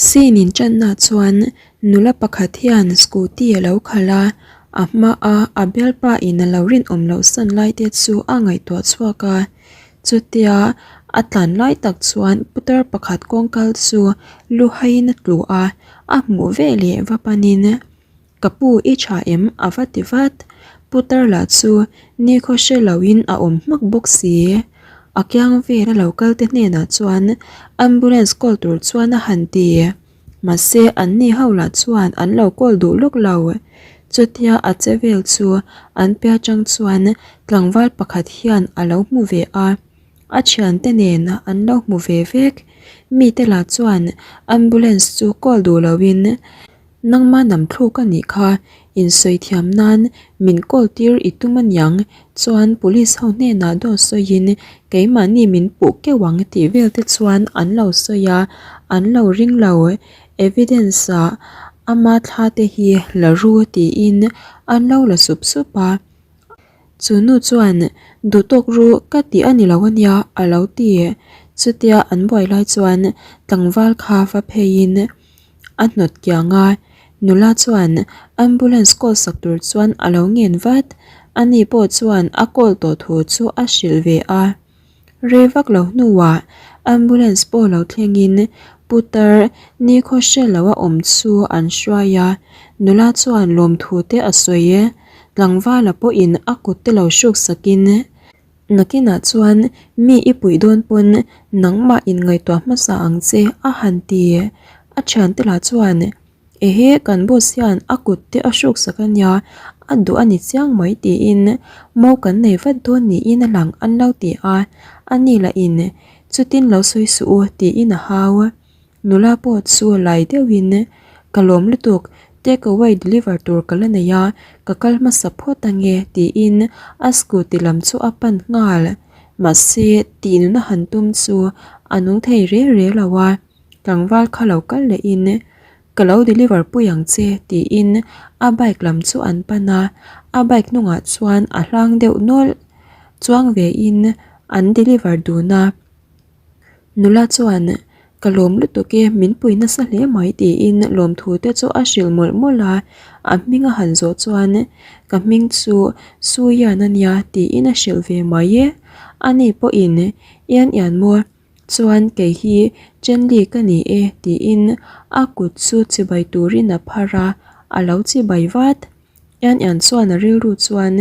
Scene inṭanna chuan nula pakhat hian scooty a lo khalh a, a hmaa a bialpa in a lo rinawm loh san lai te chu a ngaihtuah chhuak a. Chutia a tlan lai tak chuan putar pakhat kawngkal chu lu haiin a tlu a, a hmuh veleh va panin Ka pu i tha em? a va ti vat. Putar lah chu nikhaw hre loin a awm hmak bawk si. A kiang vel a lo kal te hnenah chuan ambulance call tur chuan a han ti. Mahse an ni ho lah chuan an lo call duh lawk lo. Chutia a che vel chu an pe atang chuan tlangval pakhat hian a lo hmu ve a. A thiante nen an lo hmu ve vek. Mite lah chuan ambulance chu call duh loin Nangma nam thluk a nih kha, insawi thiam nan min call tir i tum aniang chuan police ho hnenah dawt sawiin keimahni min puh keuh ang tih vel te chuan an lo sawi a, an lo ring lo. Evidence ah ama thla te hi la ru tiin an lo la sup sup a. Chu nu chuan duh tawk ru ka tih a ni lo ania a lo ti. Chutia an buai lai chuan tlangval kha va pheiin a hnawt kiang a, nula chuan ambulance call sak tur chuan a lo ngen vat, ani pawh chuan a call tawh thu chu a hrilh ve a. Rei vak lo hnuah ambulance pawh lo thlengin putar nikhaw hre lo a awm chu an hruai a, nula chuan lawmthu te a sawi e, tlangvala pawhin a kut te lo hruk sakin Nakinah chuan mi i puih dawn pawn nangmah in ngaihtuah hmasa ang che a han ti. A thiante lah chuan, Ehe, kan boss hian a kut te a hruk sak a nia, a duh a ni chiang mai tiin mo kan nei vat dawn niin a lang an lo ti a. Ani lahin, Chutin lo sawi suh u tiin a hau. Nula pawh chu lai deuhin, Ka lawm lutuk, take away deliver tur ka la nei a, ka kal hmasa phawt ange tiin a scooty lam chu a pan nghal. Mahse, tih nuna han tum chu a nung thei re re lo a, tlangval kha lo kal lehin, Ka lo deliver pui ang che tiin a bike lam chu an pan a, a bike hnungah chuan a hlang deuh nawlh. Chuang vein an deliver dun a. Nula chuan, Ka lawm lutuk e, min pui nasa hle mai tiin lawmthu te chu a hrilh mawlh mawlh a, a hming a han zawh chuan, Ka hming chu Suian a nia tiin a hrilh ve mai e. Ani pawhin, Ian ian maw, chuan kei hi Chenli ka ni e tiin a kut chu chibai turin a phar a, a lo chibai vat. Ian Ian chuan a rilru chuan,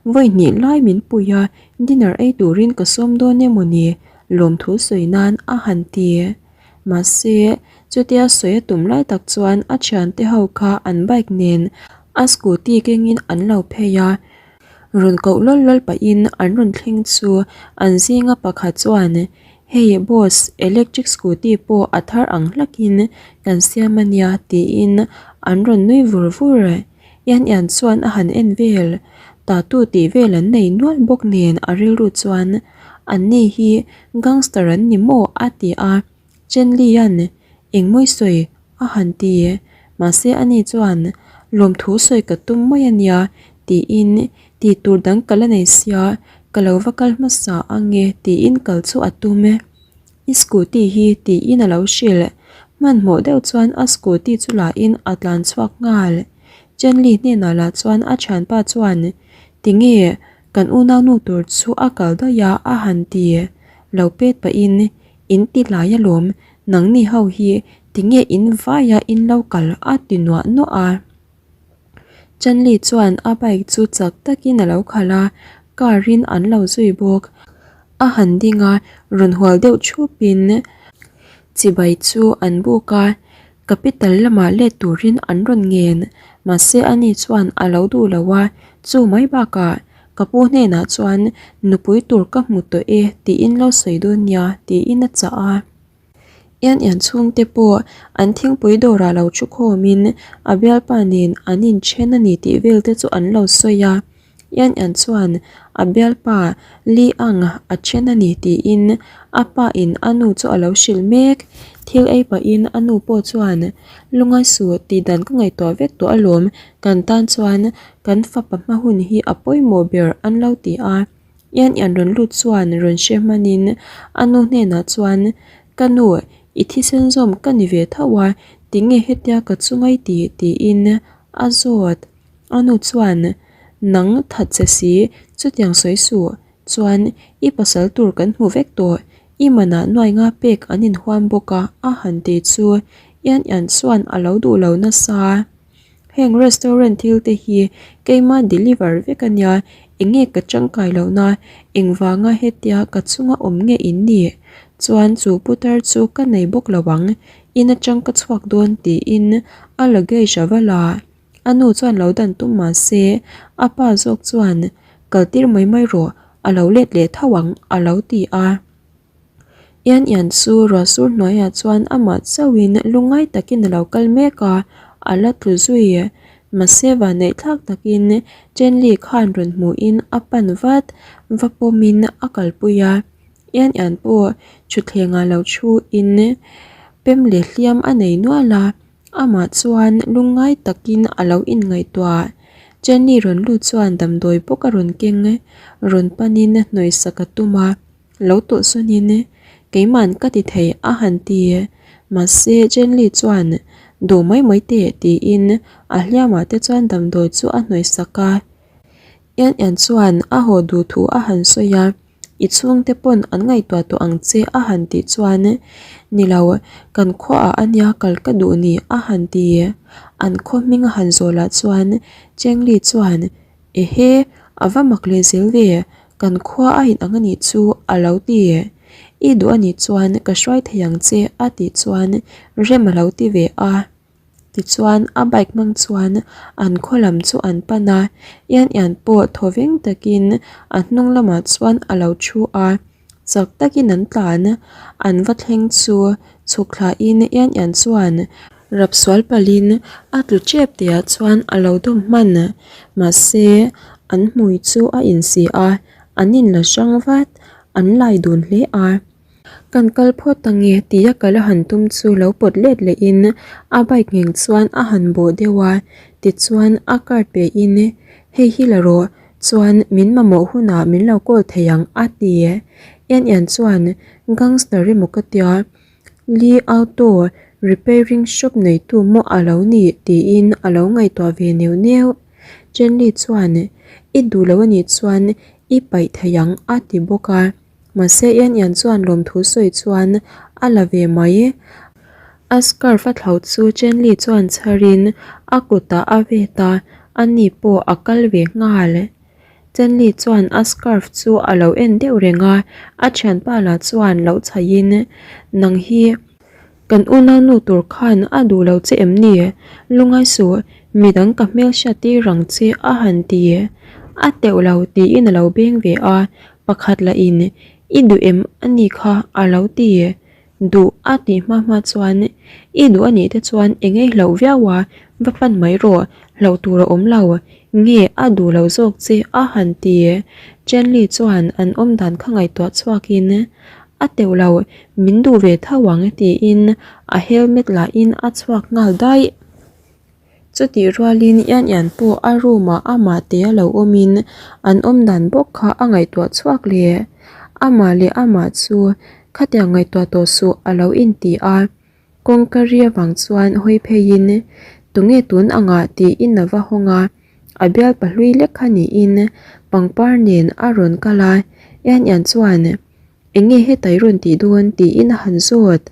Vawi hnih lai min pui a, dinner ei turin ka sawm dawn emaw ni? Lawmthu sawi nan a han ti. Mahse, chutia sawi a tum lai tak chuan a thiante ho kha an bike nen a scooty kengin an lo phei a. Rawn koh lawl lawl pahin an rawn thleng chu an zinga pakhat chuan, Hei boss, electric scooty pawh a thar ang hlakin kan siam a nia tiin an rawn nui vur vur. Ian Ian chuan a han en vel, tatu tih vel an nei nual bawk nen a rilru chuan anni hi gangster an ni maw a ti a, Chen Li-a'n engmawi sawi a han ti. Mahse ani chuan lawmthu sawi ka tum mai a nia tiin tih tur dang ka la nei sia ka lo va kal hmasa ang e tiin kal chu a tum e. I scooty hi tiin a lo hrilh. Hmanhmawh deuh chuan a scooty chu lahin a tlan chhuak nghal. Chenli hnenah lah chuan a thianpa chuan tinge kan unaunu tur chu a kal daih a a han ti. Lo pet pahin in ti hlai alawm nangni ho hi tinge in vaia in lo kal a ti nuah nuah a. Chanli chuan a bike chu chak takin a lo khalh a, car in an lo zui bawk. A han ding a, rawn hual deuh thupin chibai chu an buk a, capital lamah let turin an rawn ngen. Mahse ani chuan a lo duh lo a, chu mai bakah ka pu hnenah chuan nupui tur ka hmu tawh e tiin lo sawi dawn nia tiin a chah a. Ian ian chhungte pawh an thingpui dawrah lo thu khawmin a bialpa nen an inthen a ni tih vel te chu an lo sawi a. Ian ian chuan a bialpa Li Ang a then a ni tiin a pa in a nu chu a lo hrilh mek. Thil ei pahin a nu pawh chuan lungai suh tih dan ka ngaihtuah vek tawh alawm kan tan chuan kan fapa hma hun hi a pawimawh ber an lo ti a. Ian ian rawn lut chuan rawn hre hmanin a nu hnenah chuan, Ka nu, I thisen zawm ka ni ve tho a, tinge hetia ka chunga i tih? tiin a zawt. A nu chuan, Nang that che si, chutiang sawi suh. Chuan, i pasal tur kan hmu vek tawh, i manah nuai nga pek an inhuam bawk a, a han ti chu Ian Ian chuan a lo duh lo nasa. Heng restaurant thil te hi keima deliver vek a nia, enge ka tangkai lohna, engvanga hetia ka chunga awm nge in nih? Chuan chu putar chu ka nei bawk lo ang, in atang ka chhuak dawn tiin a luggage a va la. A nu chuan lo dan tum mah se, a pa zawk chuan kal tir mai mai rawh, a lo let leh tho ang a lo ti a. Ian Ian chu ruahsur hnuaiah chuan amah chauhin lungngai takin a lo kal mek a, a la tlu zui. Mahse vanneih thlak takin Chenli khan rawn hmuhin a pan vat, va pawmin a kalpui a. Ian Ian pawh thutthlengah lo thuin pem leh hliam a nei nual a. Amah chuan lungngai takin a lo inngaihtuah. Jenny rawn lut chuan damdawi bawk a rawn keng, rawn panin hnawihsak a tum a, lo tawlhsawnin keiman ka ti thei a han ti. Mahse Jenny chuan duh mai mai teh tiin a hliamah te chuan damdawi chu a hnawihsak a. Ian Ian chuan a haw duh thu a han sawi a. I chhungte pawn an ngaihtuah tawh ang che a han tih chuan, Ni lo, kan khuaah a nia kal ka duh ni a han ti. An khaw hming a han zawh lah chuan Chengli chuan, Ehe, a va mak leh zel ve, kan khua a inang a nih chu a lo ti. I duh a nih chuan ka hruai thei ang che a tih chuan rem a lo ti ve a. Tichuan a bike hmang chuan an khaw lam chu an pan a, Ian Ian pawh thaw veng takin a hnung lamah chuan a lo thu a, chak takin an tlan. An va thleng chu chhuk thlahin Ian Ian chuan rap sual palhin a tlu tep tihah chuan a lo dawm hman. Mahse an hmui chu a insi a, an inla hrang vat, an lai dun hle a. Kan kal phawt ange tia kal a han tum chu lo pawt let lehin a bike ngheng chuan a han bawh deuh a, tichuan a card pe in hei hi la rawh chuan min mamawh hunah min lo call thei ang a ti. Ian Ian chuan gangster emaw ka tia Lee auto repairing shop neitu maw a lo nih tiin a lo ngaihtuah ve neuh neuh. Chenli chuan i duh lo anih chuan i paih thei ang a ti bawk a. Mahse Ian Ian chuan lawmthu sawi chuan a la ve mai. A scarf a thlauh chu Chenli chuan chharin a kutah a vet a, ani pawh a kal ve nghal. Chenli chuan a scarf chu a lo en deuh reng a, a thianpa lah chuan lo chhaihin, Nang hi kan unaunu tur khan a duh lo che em ni? Lungai suh, midang ka hmelhriat tir ang che a han ti. A teuh lo tiin a lo beng ve a, Pakhat lah in i duh em a ni kha a lo ti. Duh a tih hma hma chuan i duh a nih te chuan eng ei hlauh viau a, va pan mai rawh, hlauh tur a awm lo, nge a duh lo zawk che a han ti. Chenli chuan an awm dan kha ngaihtuah chhuak in a teuh lo, min duh ve tho ang tiin a helmet lah in a chhuak nghal daih. Chutih rualin Ian Ian pawh a room ah amah te a lo awmin an awm dan bawk kha a ngaihtuah chhuak leh. Amah leh amah chu khatiang ngaihtuah tawh suh a lo inti a. Kawngka ri avang chuan hawi pheiin tunge tun angah tiin a va hawng a. A bial pahlui lek kha niin pangpar nen a rawn kal a. Ian Ian chuan. Eng nge hetai rawn tih dawn tiin a han zawt.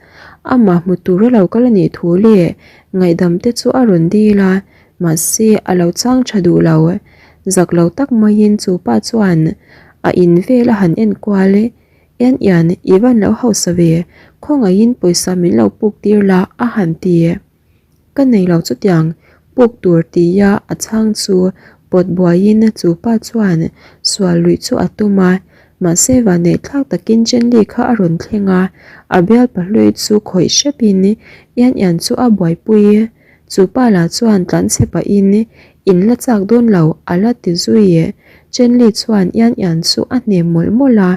Amah hmu tur a lo kal a nih thu leh ngaihdam te chu a rawn dil a, mahse a lo chang tha duh lo. Zak lo tak maiin chu pa chuan a in vel a han en kual e, Ian Ian, i van lo hausa ve, khawngaihin pawisa min lo puk tir la a han ti. Ka nei lo chutiang puk tur tia a chhang chu pawt buaiin chu pa chuan sual luih chu a tum a, mahse vanneih thlak takin Chenli kha a rawn thleng a, a bial pahlui chu khawih hrepin Ian Ian chu a buaipui. Chu pa lah chuan tlanchhe pahin in la chak dawn lo a la ti zui. Chenli chuan Ian Ian chu a hnem mawlh mawlh a,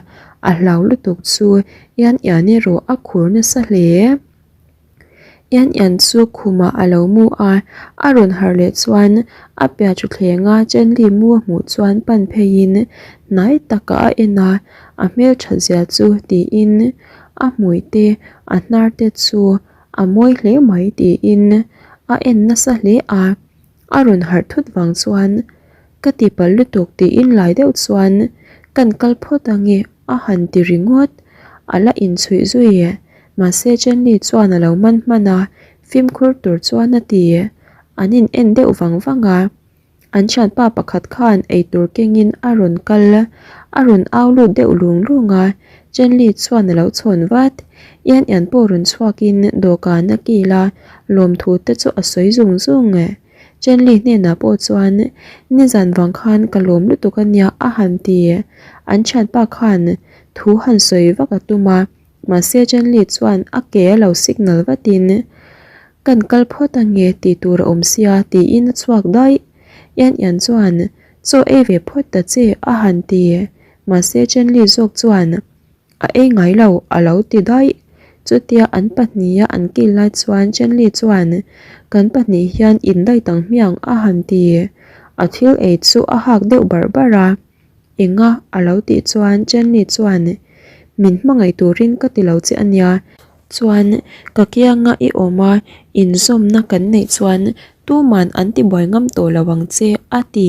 a hlau lutuk chu Ian Ian erawh a khur nasa hle. Ian Ian chu khumah a lo mu a, a rawn harh leh chuan a piah thuthlenga Chenli mu a hmuh chuan pan pheiin hnai takah a en a, a hmelthat zia chu tiin. A hmui te a hnar te chu a mawi hle mai tiin a en nasa hle a. A rawn harh thut vang chuan ka tihpalh lutuk tiin lai deuh chuan kan kal phawt ange a han ti ringawt. A la inchhuih zui mahse Jenny chuan a lo man hman a, fimkhur tur chuan a ti. An in en deuh vang vang a. An thianpa pakhat khan eitur kengin a rawn kal a rawn au lut deuh lung lung a, Chenli chuan a lo chhawn vat. Ian Ian pawh rawn chhuakin dawhkan a kil a, lawmthu te chu a sawi zung zung. Chenli hnenah pawh chuan nizan vang khan ka lawm lutuk a nia a han ti. An thianpa khan thu han sawi vak a tum a, mahse Chenli chuan a ke a lo signal vatin Kan kal phawt ange tih tur a awm sia tiin a chhuak daih. Ian Ian chuan, Chaw ei ve phawt ta che a han ti. Mahse Chenli zawk chuan, A ei ngai lo a lo ti daih. Chutia an pahniha an kil lai chuan Chenli chuan, Kan pahnih hian indaih tang hmiang a han ti. A thil ei chu a hak deuh barh barh a. Enga a lo tih chuan Chenli chuan, Min hmangaih turin ka ti lo che a nia. Chuan ka kianga i awm a, inzawmna kan neih chuan tuman an ti buai ngam tawh lo ang che a ti.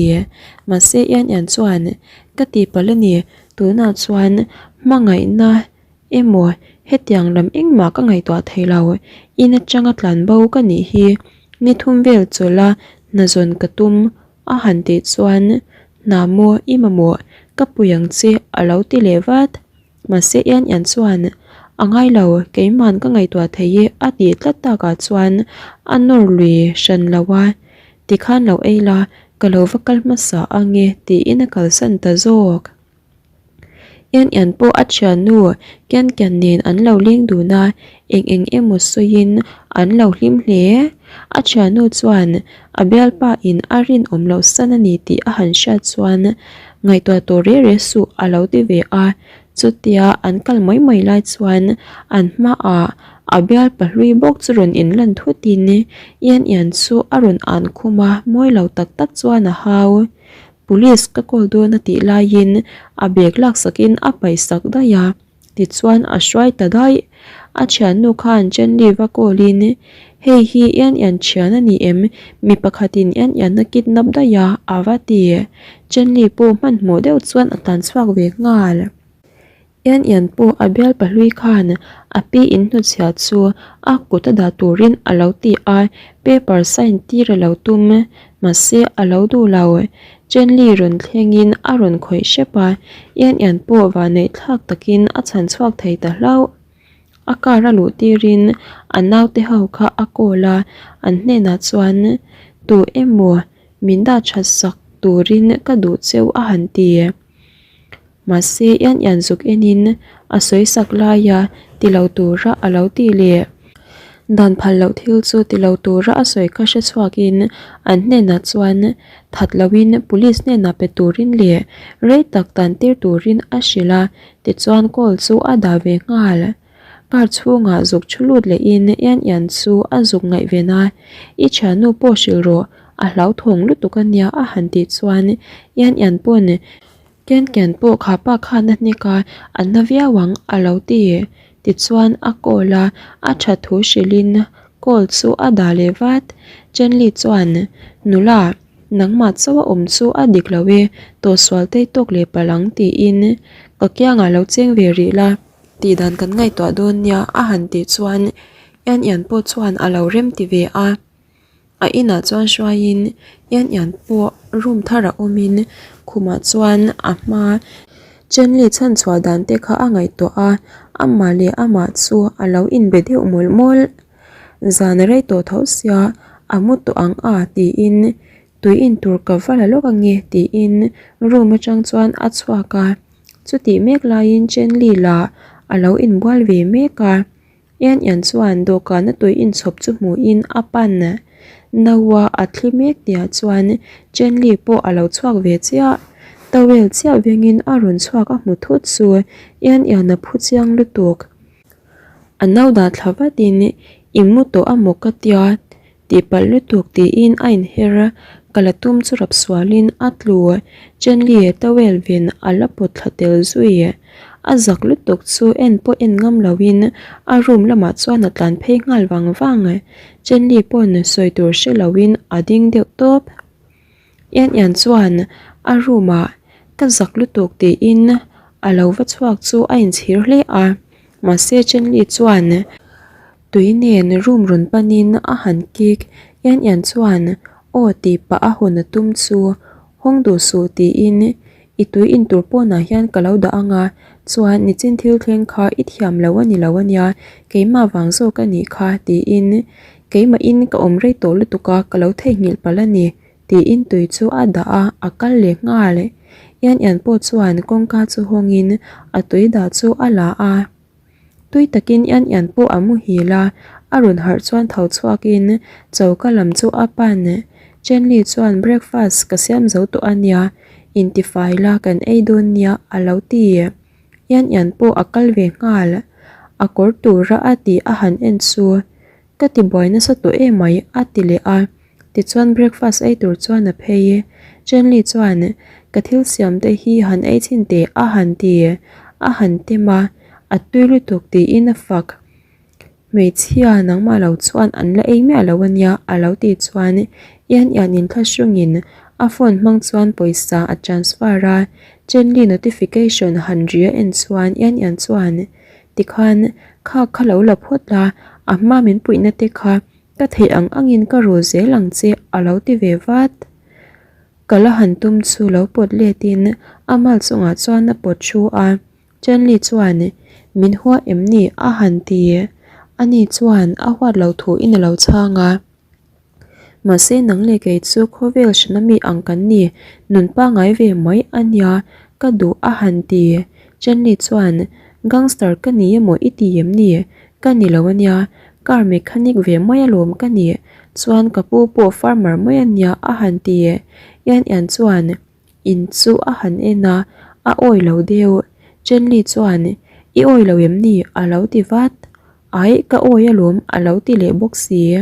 Mahse Ian Ian chuan ka ti palh a ni, tunah chuan hmangaihna emaw hetiang lam engmah ka ngaihtuah thei lo, in atanga tlan bo ka nih hi ni thum vel chawlh a hna zawn ka tum a han tih chuan hna maw i mamawh ka pui ang che a lo ti leh vat. Mahse Ian Ian chuan, A ngai lo, keiman ka ngaihtuah thei e a tih tlat takah chuan a nawr lui hran lo a, tikhan lo ei la, ka lo va kal hmasa ange tiin a kalsan ta zawk. Ian Ian pawh a thiannu Kian Kian nen an lo leng dun a, eng eng emaw sawiin an lo hlim hle. A thiannu chuan a bialpa in a rinawm loh san a ni tih a han hriat chuan Ngaihtuah tawh reh reh suh a lo ti ve a, chutia an kal mai mai lai chuan an hmaah a bial pahlui bawk chu rawn inlan thutin Ian Ian chu a rawn an khum a, mawi lo tak tak chuan a hau. Police ka call dawn a tih laiin a bag laksakin a paihsak daih a. Tichuan a hruai ta daih. A thiannu khan Chenli va call in, Hei hi Ian Ian thian a ni em? Mi pakhatin Ian Ian a kidnap daih a, a va ti. Chenli pawh hmanhmawh deuh chuan a tan chhuak ve nghal. Ian Ian pawh a bial pahlui khan a pi in hnuchhiah chu a kut a dah turin a lo ti a, paper sign tir a lo tum. Mahse a lo duh lo. Chenli rawn thlengin a rawn khawih hrep a, Ian Ian pawh vanneih thlak takin a chhan chhuak thei ta hlauh. A car a luh tirin a naute ho kha a call a, an hnenah chuan tu emaw min dah that sak turin ka duh cheu a han ti. Mahse Ian Ian zuk enin a sawi sak laia ti lo tura a lo tih leh dan phal loh thil chu ti lo tura a sawi kha hre chhuakin an hnenah chuan that loin police hnenah pe turin leh rei tak tan tir turin a hrilh a, tichuan call chu a dah ve nghal. Car chhungah zuk thu lut lehin Ian Ian chu a zuk ngaih ven a, I thiannu pawh hrilh rawh, a hlauthawng lutuk a nia a han tih chuan Ian Ian pawn Ken Ken pawh kha pa khan a hnek a, a na viau ang a lo ti. Tichuan a call a, a tha thu hrilhin call chu a dah leh vat. Chenli chuan, Nula, nangmah chauh a awm chu a dik lo e, tawhsual tei tawk leh palh ang tiin ka kiangah lo cheng ve rih la. Tih dan kan ngaihtuah dawn nia a han tih chuan Ian Ian pawh chuan a lo rem ti ve a. A inah chuan hruaiin Ian Ian pawh room thar a awmin khumah chuan a hma Chenli chhan chhuah dan te kha a ngaihtuah a, amah leh amah chu a lo inbe deuh mawlh mawlh. Zan a rei tawh tho sia a mu tawh ang a tiin tui in tur ka va la lawk ange tiin room atang chuan a chhuak a, chutih mek laiin Chenli lah a lo inbual ve mek a. Ian Ian chuan dawhkana tui inchhawp chu hmuhin a pan naua a thli mek tihah chuan Chen Li pawh a lo chhuak ve chiah. Towel chiah vengin a rawn chhuak a hmu thut chu Ian Ian a phu chiang lutuk. A nau dah thla vatin i mu tawh a maw ka tia Tihpalh lutuk tiin a inher a, ka la tum chu rap sualin a tlu. Chenli towel ven a la pawt thla tel zui. A zak lutuk chu en pawh en ngam loin a room lamah chuan a tlan phei nghal vang vang. Chenli pawn sawi tur hre loin a ding deuh tawp. Ian Ian chuan a room ah ka zak lutuk tiin a lo va chhuak chu a inchhir hle a. Mahse Chenli chuan tui nen room rawn panin a han kik. Ian Ian chuan aw tih pah a hawn a tum chu hawng duh suh tiin I tui in tur pawnah hian ka lo dah ang a, chuan nichin thil thleng kha i thiam lo a ni lo a nia, keimah vang zawk a nih kha tiin keimahin ka awm rei tawh lutuk a, ka lo theihnghilh palh a ni tiin tui chu a dah a, a kal leh nghal. Ian Ian pawh chuan kawngka chu hawngin a tui dah chu a la a. Tui takin Ian Ian pawh a muhil a, a rawn harh chuan tho chhuakin choka lam chu a pan. Chenli chuan breakfast ka siam zo tawh a nia, intifai la kan ei dawn nia a lo ti. Ian Ian pawh a kal ve nghal. A kawr tura a tih a han en chu Ka ti buai nasa tawh emai a ti leh a, tichuan breakfast ei tur chuan a phei. Chenli chuan ka thil siam te hi han ei chhin teh a han ti, a han tem a, a tui lutuk tiin a fak. Hmeichhia nangmah lo chuan an la ei miah lo ania a lo tih chuan Ian Ian in thlahrungin a phone hmang chuan pawisa a transfer a, Chenli notification han ri a en chuan Ian Ian chuan Tikhan, kha kha lo la phawt la, a hma min puihna te kha ka theih ang angin ka rul zel ang che a lo ti ve vat. Ka la han tum chu lo pawt letin a mal chungah chuan a pawt thu a, Chenli chuan min hua em ni a han ti. Ani chuan a huat lo thuin a lo chhang a. Mahse nang leh kei chu khawvel hrana mi ang kan ni, nun pangngai ve mai a nia, ka duh a han ti. Chenli chuan, Gangster ka ni emaw i ti em ni? Ka ni lo a nia, car mechanic ve mai alawm ka ni, chuan ka pu pawh farmer mai a nia a han ti. Ian Ian chuan in chu a han en a, a awi lo deuh. Chenli chuan, I awi lo em ni? a lo ti vat. Aih, ka awi alawm a lo ti leh bawk si.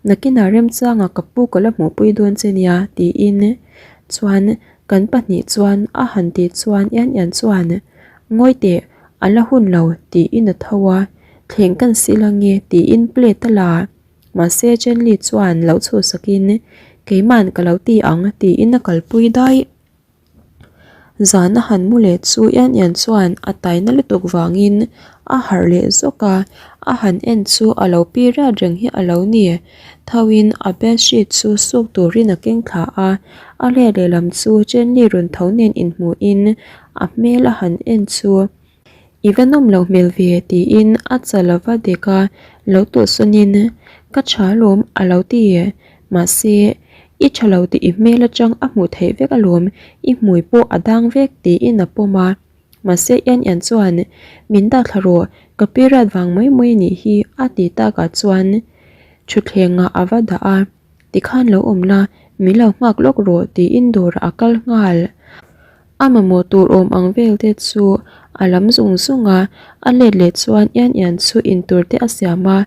Nakinah remchanga ka pu ka la hmuhpui dawn che nia tiin chuan kan pahnih chuan a han tih chuan Ian Ian chuan Ngawi teh, a la hun lo tiin a tho a, thleng kan sil ange tiin plate a la. Mahse Chenli chuan lo chhuhsakin Keima'n ka lo ti ang tiin a kalpui daih. Zan a han mu leh chu Ian Ian chuan a taina lutuk vangin a harh leh zawk a, a han en chu a lo pi riat reng hi a lo ni. Thoin a bedsheet chu suk turin a keng thla a, a let lehlam chu Jenny rawn tho nen inhmuhin a hmel a han en chu. I va nawm loh hmel ve tiin a chal a va dek a, lo tawhsawnin ka tha alawm a lo ti. Mahse, i tha lo tih i hmel atang a hmuh theih vek alawm, i hmui pawh a dang vek tiin a pawm a. Mahse Ian Ian chuan min dah thla rawh, ka period vang mai mai anih hi a tih takah chuan thutthlengah a va dah a, tikhan lo awm la, min lo nghak lawk rawh tiin dawrah a kal nghal. A mamawh tur awm ang vel te chu a lam zung zung a, a let leh chuan Ian Ian chu in tur te a siam a,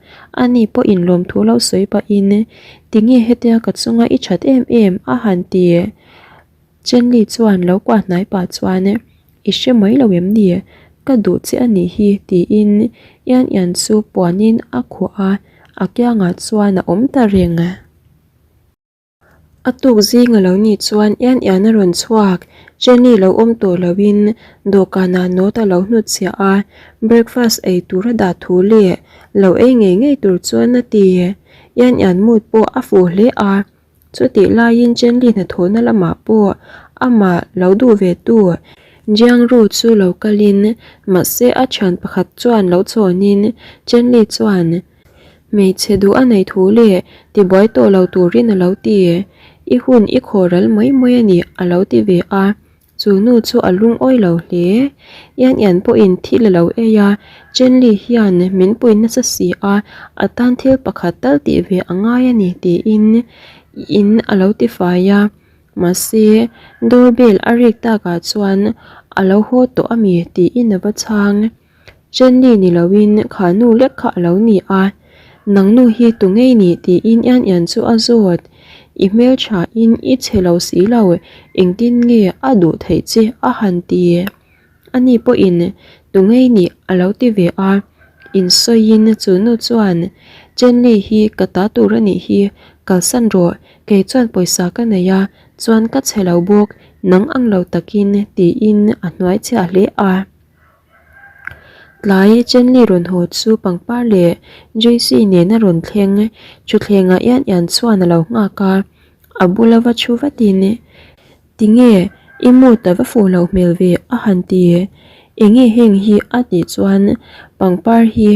ani pawh in lawmthu lo sawi pahin Tinge hetia ka chunga i that em em a han ti. Chenli chuan lo kuah hnai pah chuan I hre mai lo em ni? Ka duh che a nih hi tiin Ian Ian chu puanin a khuah a, a kiangah chuan a awm ta reng. A tuk zing a lo nih chuan Ian Ian a rawn chhuak, Jenny lo awm tawh loin dawhkanah note a lo hnutchhiah a, breakfast ei tur a dah thu leh lo ei ngei ngei tur chuan a ti. Ian Ian mood pawh a fuh hle a, chutih laiin Jenny hnathawhna lamah pawh amah lo duh ve tu Jiang Ru chu lo kalin mahse a thian pakhat chuan lo chhawnin Jenny chuan Hmeichhe duh a nei thu leh tibuai tawh lo turin a lo ti. I hun i khaw ral mai mai a ni a lo ti ve a, chu nu chu a lungawi lo hle. Ian Ian pawhin thil a lo ei a, Chenli hian min pui nasa si a, a tan thil pakhat tal tih ve a ngai a ni tiin in a lo ti fai a. Mahse, doorbell a rik takah chuan a lo haw tawh a mi tiin a va chhang. Jenny ni loin kha nu lek kha a lo ni a, Nang nu hi tu ngei ni tiin Ian Ian chu a zawt. I hmelthain i chhe lo si lo, engtin nge a duh theih che a han ti. Ani pawhin Tunge i nih? a lo ti ve a. Insawiin chu nu chuan, Chenli hi ka ta tur a nih hi, kalsan rawh, kei chuan pawisa ka nei a, chuan ka chhe lo bawk, nang ang lo takin, tiin a hnuai chhiah hle a. Tlai Chenli rawn haw chu pangpar leh Joyce nen a rawn thleng, thutthlengah ian ian chuan a lo nghak a, a bula va thu vatin, Tinge i mood a va fuh loh hmel ve a han ti. Enge heng hi a tih chuan pangpar hi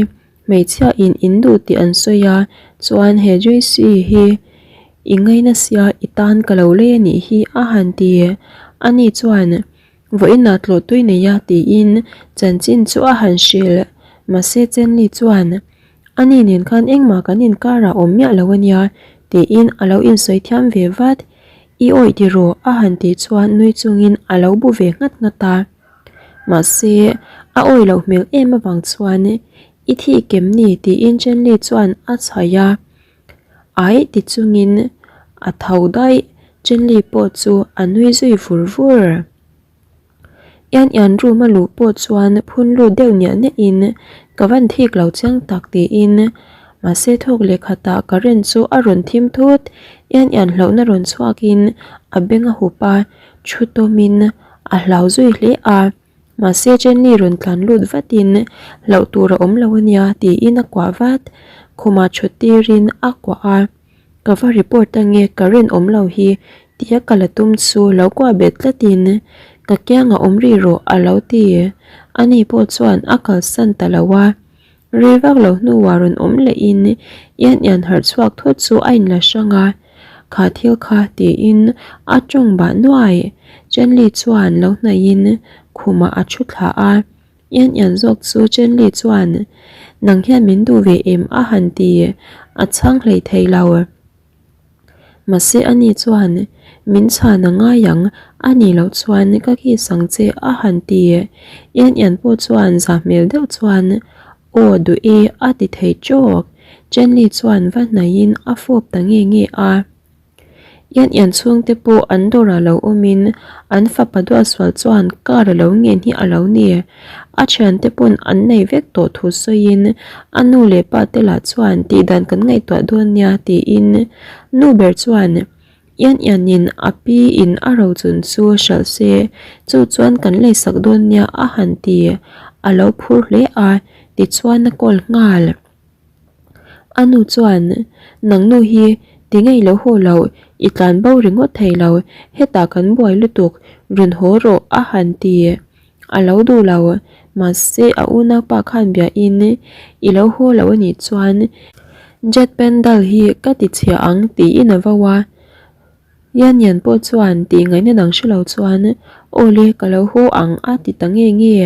hmeichhia in in duh tih an sawi a, chuan he Joyce hi i ngaina sia i tan ka lo lei a nih hi a han ti. Ani chuan vawiinah tlawh tui nei a tiin chanchin chu a han hrilh. Mahse Chenli chuan Ani nen khan engmah kan inkarah awm miah lo a nia tiin a lo insawi thiam ve vat. I awih ti rawh a han tih chuan nui chungin a lo bu ve nghat nghat a. Mahse, a awih loh hmel em avang chuan I thih kem ni tiin Chenli chuan a chhaih a. Aih ti chungin a tho daih. Chenli pawh chu a nui zui vur vur. Ian ian room a luh pawh chuan phun lut deuh niah niah in ka van thik lo chiang tak tiin mahse thawk leh khatah current chu a rawn thim thut ian ian hlauhna rawn chhuak in a beng a hup a thu tawm in a hlau zui hle a mahse Jenny rawn tlan lut vat in hlauh tur a awm lo ania tiin a kuah vat khumah thut tir in a kuah a. Ka va report ange ka rinawm lo hi tia ka la tum chu lo kuah bet tlatin ka kiangah awm rih rawh a lo ti. Ani pawh chuan a kalsan ta lo a. Rei vak lo hnuah rawn awm lehin ian ian harh chhuak thut chu a inla hrang a. Kha thil kha tiin a tawng bah nuai. Chenli chuan lo hnaihin khumah a thu thla a. Ian ian zawk chu Chenli chuan, Nang hian min duh ve em? a han ti. A chhang hlei thei lo. Mahse ani chuan, Min chhan a ngai ang, a nih loh chuan ka kiss ang che a han ti. Ian ian pawh chuan za hmel deuh chuan, Aw duh e a ti thei tawk. Chenli chuan va hnaihin a fawp ta nge nge a. Ian ian chhungte pawh an dawrah lo awmin an fapa duatsual chuan car a lo ngen hi a lo ni. A thiante pawn an nei vek tawh thu sawiin a nu leh pa te lah chuan tihdan kan ngaihtuah dawn nia tiin nu ber chuan Ian ianin a pi in a rochun chu hralh se chu chuan kan leisak dawn nia a han ti. A lo phur hle a tichuan a call nghal. A nu chuan, Nang nu hi tinge i lo haw lo, i tlan bo ringawt thei lo, hetah kan buai lutuk, rawn haw rawh a han ti. A lo duh lo, mahse a unaupa khan biahin i lo haw lo anih chuan jet pendal hi ka ti chhia ang tiin a vo a. Yan Yan pawh chuan tih ngaihna dang hre lo chuan, Aw le, ka lo haw ang a ti ta nge nge.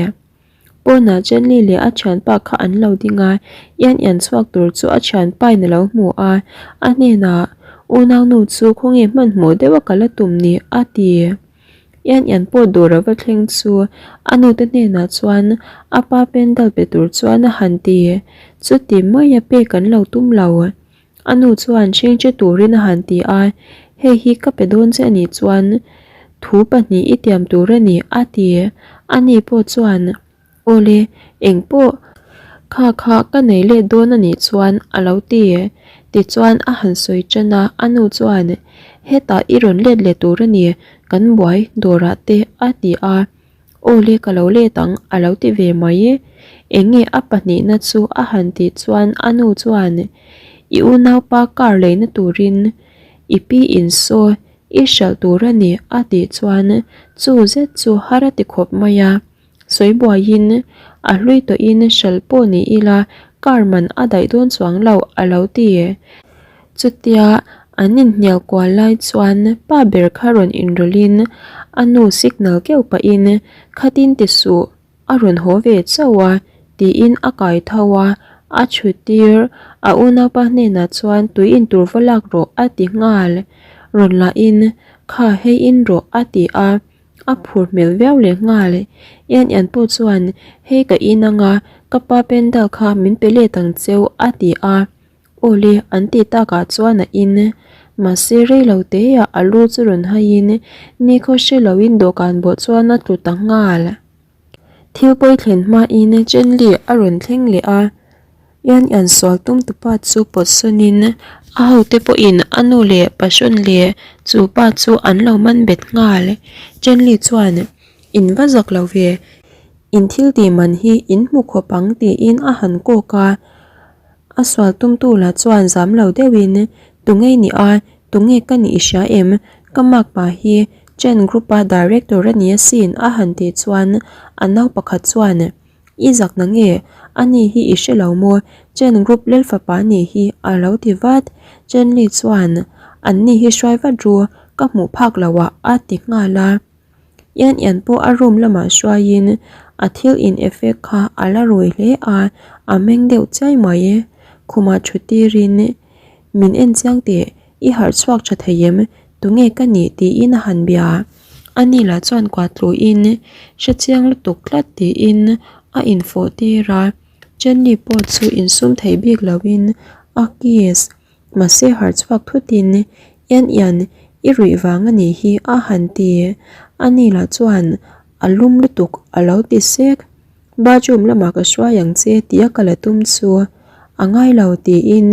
Pawnah Jenny leh a thianpa kha an lo ding a, Ian Ian chhuak tur chu a thianpa in a lo hmu a, a hnenah, Unaunu chu khawnge hmanhmawh deuh a kal a tum ni? a ti. Ian Ian pawh dawr a va thleng chu a nute hnenah chuan a pa pendal pe tur chuan a han ti. Chuti mai a pek an lo tum lo. A nu chuan chhingche turin a han ti a, Hei hi ka pe dawn che anih chuan thu pahnih i tiam tur a ni, a ti. Ani pawh chuan, Awle, engpawh kha kha ka nei let dawn anih chuan, a lo ti. Tichuan a han sawi tan a, a nu chuan, Hetah i rawn let leh tur a ni, kan buai dawrah te, a ti a. Aw le ka lo let ang a lo ti ve mai. Eng nge a pahnihna chu a han tih chuan a nu chuan I unaupa car leina turin i pi in saw i hralh tur a ni a tih chuan chu zet chu har a ti khawp mai a. Sawi buaiin a hlui tawhin hralh pawh ni ila car man a daih dawn chuang lo a lo ti. Chutia an inhnial kual lai chuan pa ber kha rawn inrawlhin a nu signal keuh pahin khatin ti suh a rawn haw ve chauh a tiin a kai tho a, a chhut tir a unaupa hnenah chuan tui intur va lak rawh a ti nghal. Rawn lahin kha hei in rawh a ti a. A phur hmel viau leh nghal. Ian ian pawh chuan, Hei ka in anga, ka pa pendal kha min pe let ang cheu a ti a. Awle, an tih takah chuan a in. Mahse rei lo teah a lu chu rawn haiin nikhaw hre loin dawhkan bawh chuan a tlu ta nghal. Thil pawi thlen hmain Chenli a rawn thleng leh a, Yan Yan sual tum tupa chu pawt sawnin a hote pawhin a nu leh pahrawn leh chu pa chu an lo man bet nghal. Chenli chuan, In va zak lo ve, in thil tih man hi in hmu khawp ang tiin a han kawk a. A sual tumtu lah chuan zam lo deuhin, Tunge i nih a, tunge ka nih i hria em? Ka makpa hi Chen Group-a director a ni asin a han tih chuan a nau pakhat chuan, I zak na nge? Ani hi i hre lo maw? Chen Group Lalfapa nih hi a lo ti vat. Chen Li chuan, Anni hi hruai vat ru, ka hmuh phak lo ah a ti nghal a. Yan Yan pawh a room lamah hruaiin a thil in effect kha a la rui hle a, a meng deuh chiai mai. Khumah thu tirin, Min en chiang teh, i harh chhuak tha thei em? Tunge ka nih? tiin a han bia. Ani lah chuan kuah tluin, Hre chiang lutuk tlat tiin a infawh tir a. Jenny pawh chu insum thei bik loin a kiss. Mahse harh chhuak thutin, Ian Ian, i ruih vang a nih hi a han ti. Ani lah chuan a lum lutuk a lo ti sek. Bathroom lamah ka hruai ang che tia ka la tum chu a ngai lo tiin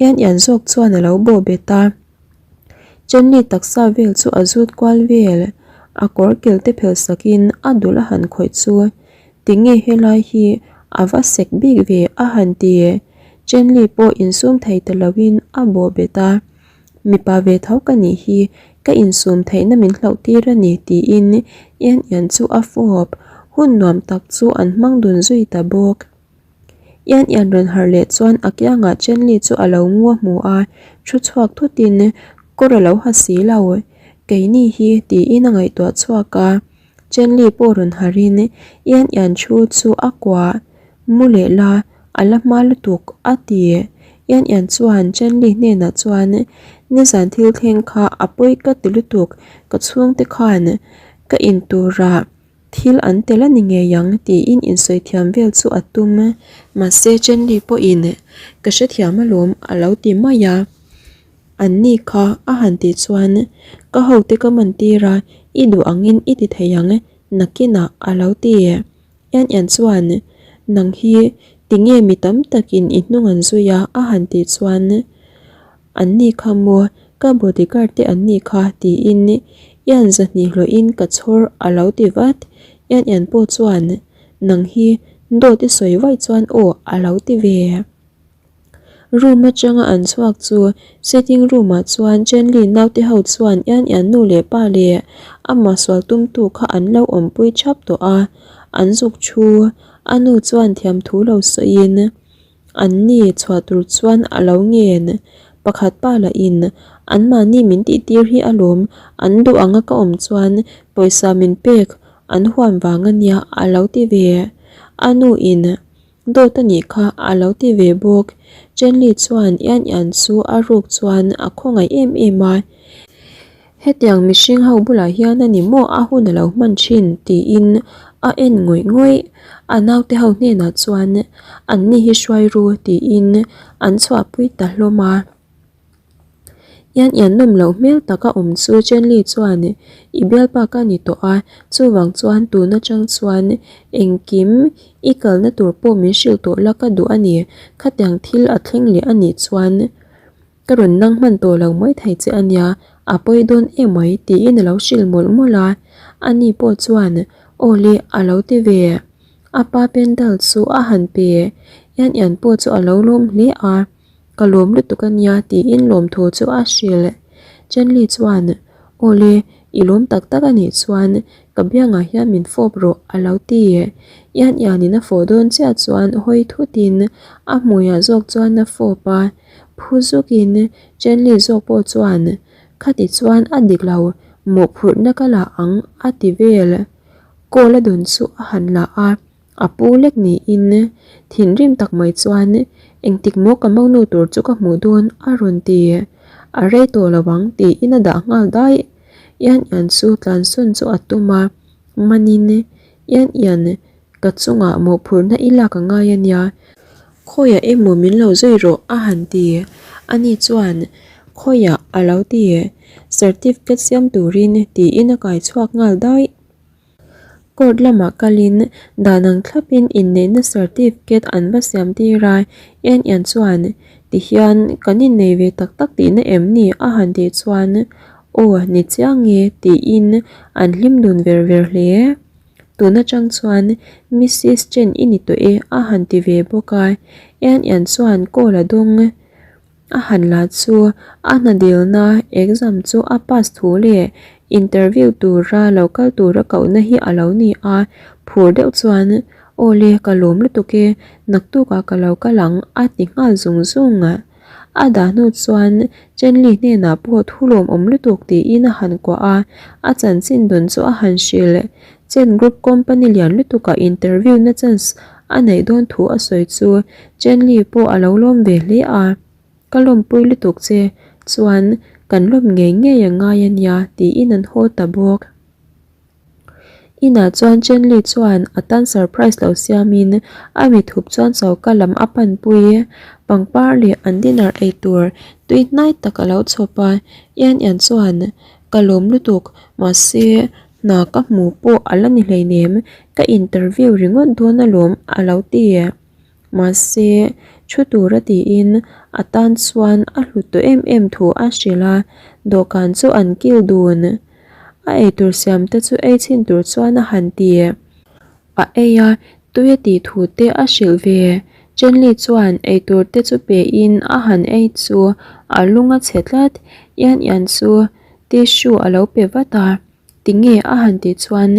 Ian Ian zawk chuan a lo bawh bet a. Jenny taksa vel chu a zut kual vel. A kawr kel te phel sakin a dul a han khawih chu Tinge helai hi a va sek bik ve a han ti. Chenli pawh insum thei ta loin a bawh bet a, Mipa ve tho ka nih hi, ka insum theihna min hlauh tir a ni tiin Ian Ian chu a fawp. Hun nuam tak chu an hmang dun zui ta bawk. Ian Ian rawn harh leh chuan a kiangah Chenli chu a lo ngu a hmu a, thu chhuak thutin kawr a lo ha si lo. Keini hi tiin a ngaihtuah chhuak a. Chenli pawh rawn harhin Ian Ian thu chu a kuah mu leh la, a la hma lutuk a ti. Ian Ian chuan Chenli hnenah chuan nizan thil thleng kha a pawi ka ti lutuk, ka chhungte khan ka in turah thil an tel a ni ngei ang tiin insawi thiam vel chu a tum. Mahse Chenli pawhin ka hrethiam alawm a lo ti mai a. An ni kha a han tih chuan ka hote ka man tir a, i duh angin i ti thei ang nakinah a lo ti. Ian Ian chuan nang hi tinge mi tam takin i hnung an zui a a han tih chuan an ni kha maw ka bodyguard te an ni kha tiin Ian zahnih hlawhin ka chhawr a lo ti vat. Ian Ian pawh chuan nang hi dawt i sawi vaih chuan aw a lo ti ve. Room atanga an chhuak chu sitting room ah chuan Chenli naute ho chuan Ian Ian nu leh pa leh amah sual tumtu kha an lo awmpui thap tawh a, an zuk thu a nu chuan thiamthu lo sawiin an ni chhuah tur chuan a lo ngen. Pakhat pa lahin anmahni min tih tir hi alawm an duh anga ka awm chuan pawisa min pek an huam vang ania a lo ti ve. A nu in Dawt a nih kha a lo ti ve bawk. Chenli chuan Ian Ian chu a ruk chuan a khawngaih em em a, Hetiang mihring ho bulah hian a ni maw a hun a lo hman thin tiin a en ngawih ngawih. A naute ho hnenah chuan an ni hi hruai ru tiin an chhuahpui ta hlawm a. Ian ian nawm loh hmel taka awm chu Chenli chuan i bialpa ka ni tawh a, chuvang chuan tun atang chuan engkim i kalna tur pawh min hrilh tawh la ka duh a ni, khatiang thil a thleng leh a nih chuan ka rawn nang hman tawh lo mai thei che a nia, a pawi dawn emai tiin a lo hrilh mawlh mawlh a, ani pawh chuan aw le a lo ti ve. A pa pendal chu a han pe, Ian ian pawh chu a lo lawm hle a. Ka lawm lutuk a nia tiin lawmthu chu a hrilh. Chenli chuan, Awle, i lawm tak tak a nih chuan ka biangah hian min fawp rawh a lo ti. Ian Ianin a fawh dawn chiah chuan hawi thutin a hmuiah zawk chuan a fawp a, phu zukin Chenli zawk pawh chuan, Khati chuan a dik lo, mawhphurhna ka la ang a ti vel. Call a dawn chu a han la a. A pu lek niin thinrim tak mai chuan engtik maw ka monu tur chu ka hmuh dawn a rawn ti. A rei tawh lo ang tiin a dah nghal daih. Ian Ian chu tlansawn chu a tum a, manin Ian Ian ka chungah mawhphurhna i lak a ngai a nia, khawiah emaw min lo zui rawh a han ti. Ani chuan khawiah a lo ti, certificate siam turin tiin a kai chhuak nghal daih. Court lamah kalin dan ang thlapin inneihna certificate an va siam tir a, Ian Ian chuan tihian kan innei ve tak tak tihna em ni a han tih chuan aw ni chiang e tiin an hlim dun ver ver hle. Tun atang chuan Missis Chen i ni tawh e a han ti ve bawk a, Ian Ian chuan call a dawng. A han la chu a hna dilna exam chu a pass thu leh interview tura lo kal tura kohna hi a lo ni a, phur deuh chuan Aw le ka lawm lutuk e, naktukah ka lo kal ang a ti nghal zung zung. A dah hnu chuan Chenli hnenah pawh thu lawmawm lutuk tiin a han kuah a, a chanchin dawn chu a han hrilh. Chen Group company lian lutukah interview na chance A neih dawn thu a sawi chu Chenli pawh a lo lawm ve hle a, Ka lawmpui lutuk che, chuan kan lawm ngei ngei a ngai a nia tiin an haw ta bawk. Inah chuan Chenli chuan a tan surprise lo siamin a mithup chuan choka lam a panpui. Pangpar leh an dinner ei tur tui hnai tak a lo chhawp a, Ian Ian chuan Ka lawm lutuk, mahse Hna ka hmu pawh a la ni hleinem, ka interview ringawt dawn alawm a lo ti. Mahse, thu tura tiin a tan chuan a hlut tawh em em thu a hrilh a, dawhkan chu an kil dun. A eitur siam te chu ei chhin tur chuan a han ti. A ei a, tui a tih thu te a hrilh ve. Chenli chuan eitur te chu pe in a han ei chu a lung a chhe tlat. Ian Ian chu tissue a lo pe vat a, tinge a han tih chuan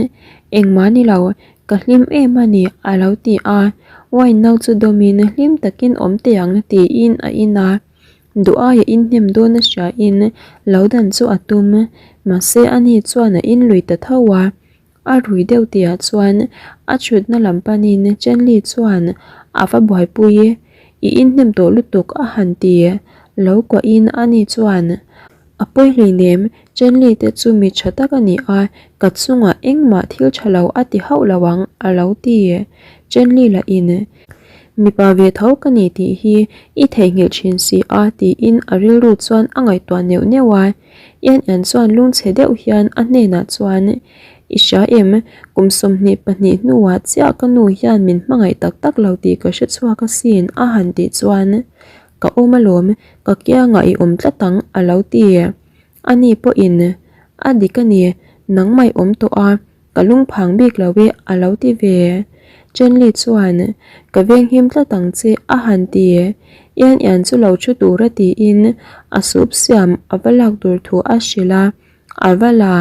engmah ni lo, ka hlim em a ni a lo ti a. Wine no chu dawmin hlim takin awm teh ang tiin a in a. Duh aia inhnem dawn a hria in lo dan chu a tum, mahse ani chuan a in lui ta tho a. A rui deuh tihah chuan a chhutna lam panin Chenli chuan a va buaipui i, I inhnem tawh lutuk a han ti. Lo kuahin ani chuan, A pawi hleinem, Chenli te chu mi tha tak a ni a, ka chungah engmah thil tha lo a ti hauh lo ang a lo ti. Chenli lahin, Mipa ve tho ka ni tih hi i theihnghilh thin si a tiin a rilru chuan a ngaihtuah neuh neuh a. Ian Ian chuan lungchhe deuh hian a hnenah chuan, I hria em, kum 22 hnuah chiah ka nu hian min hmangaih tak tak lo tih ka hre chhuak asin a han tih chuan, Ka awm alawm, ka kiangah i awm tlat ang a lo ti. Ani pawhin, A dik a ni, nangmah i awm tawh a, Ka lungphang bik lo e a lo ti ve. Chenli chuan, Ka venghim tlat ang che a han ti. Ian Ian chu lo thu tura tiin a soup siam a va lak tur thu a hrilh a. A va la,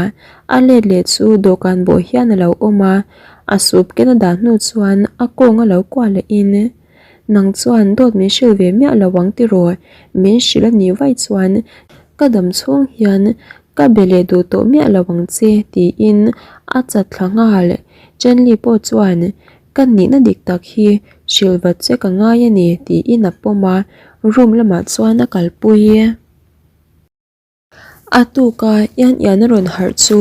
a let leh chu dawhkan bawh hian a lo awm a. A soup ken a dah hnu chuan a kawng a lo kuah lehin, Nang chuan dawt min hrilh ve miah lo ang tiraw? Min hrilh a nih vaih chuan ka dam chhung hian Ka be leh duh tawh miah lo ang che tiin a chat thla nghal. Chenli pawh chuan ka nihna dik tak hi hrilh vat che ka ngai a ni tiin a pawm a, room lamah chuan a kalpui. A tuk a Ian Ian a rawn harh chu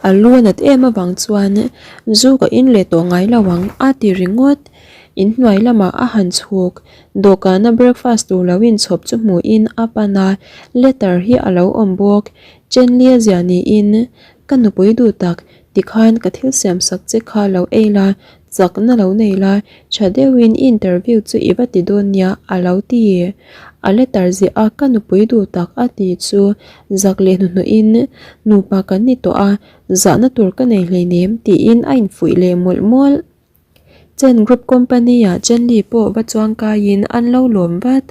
a lu a nat em avang chuan zu ka in leh tawh ngai lo ang a ti ringawt. Inhnuai lamah a han chhuk. Dawhkana breakfast tur lo inchhawp chu hmuhin a pan a, letter hi a lo awm bawk. Chenlia zia niin, Ka nupui duh tak, tikhan ka thil siam sak che kha lo ei la, chakna lo nei la, tha deuhin i interview chu i va ti dawn nia a lo ti. A letter ziah a ka nupui duh tak a ti chu zak leh hnuhnawhin, Nupa kan ni tawh a, zahna tur ka nei hleinem tiin a infuih leh mawlh mawlh. Chen Group Company ah Chenli pawh va chuang kaiin an lo lawm vat.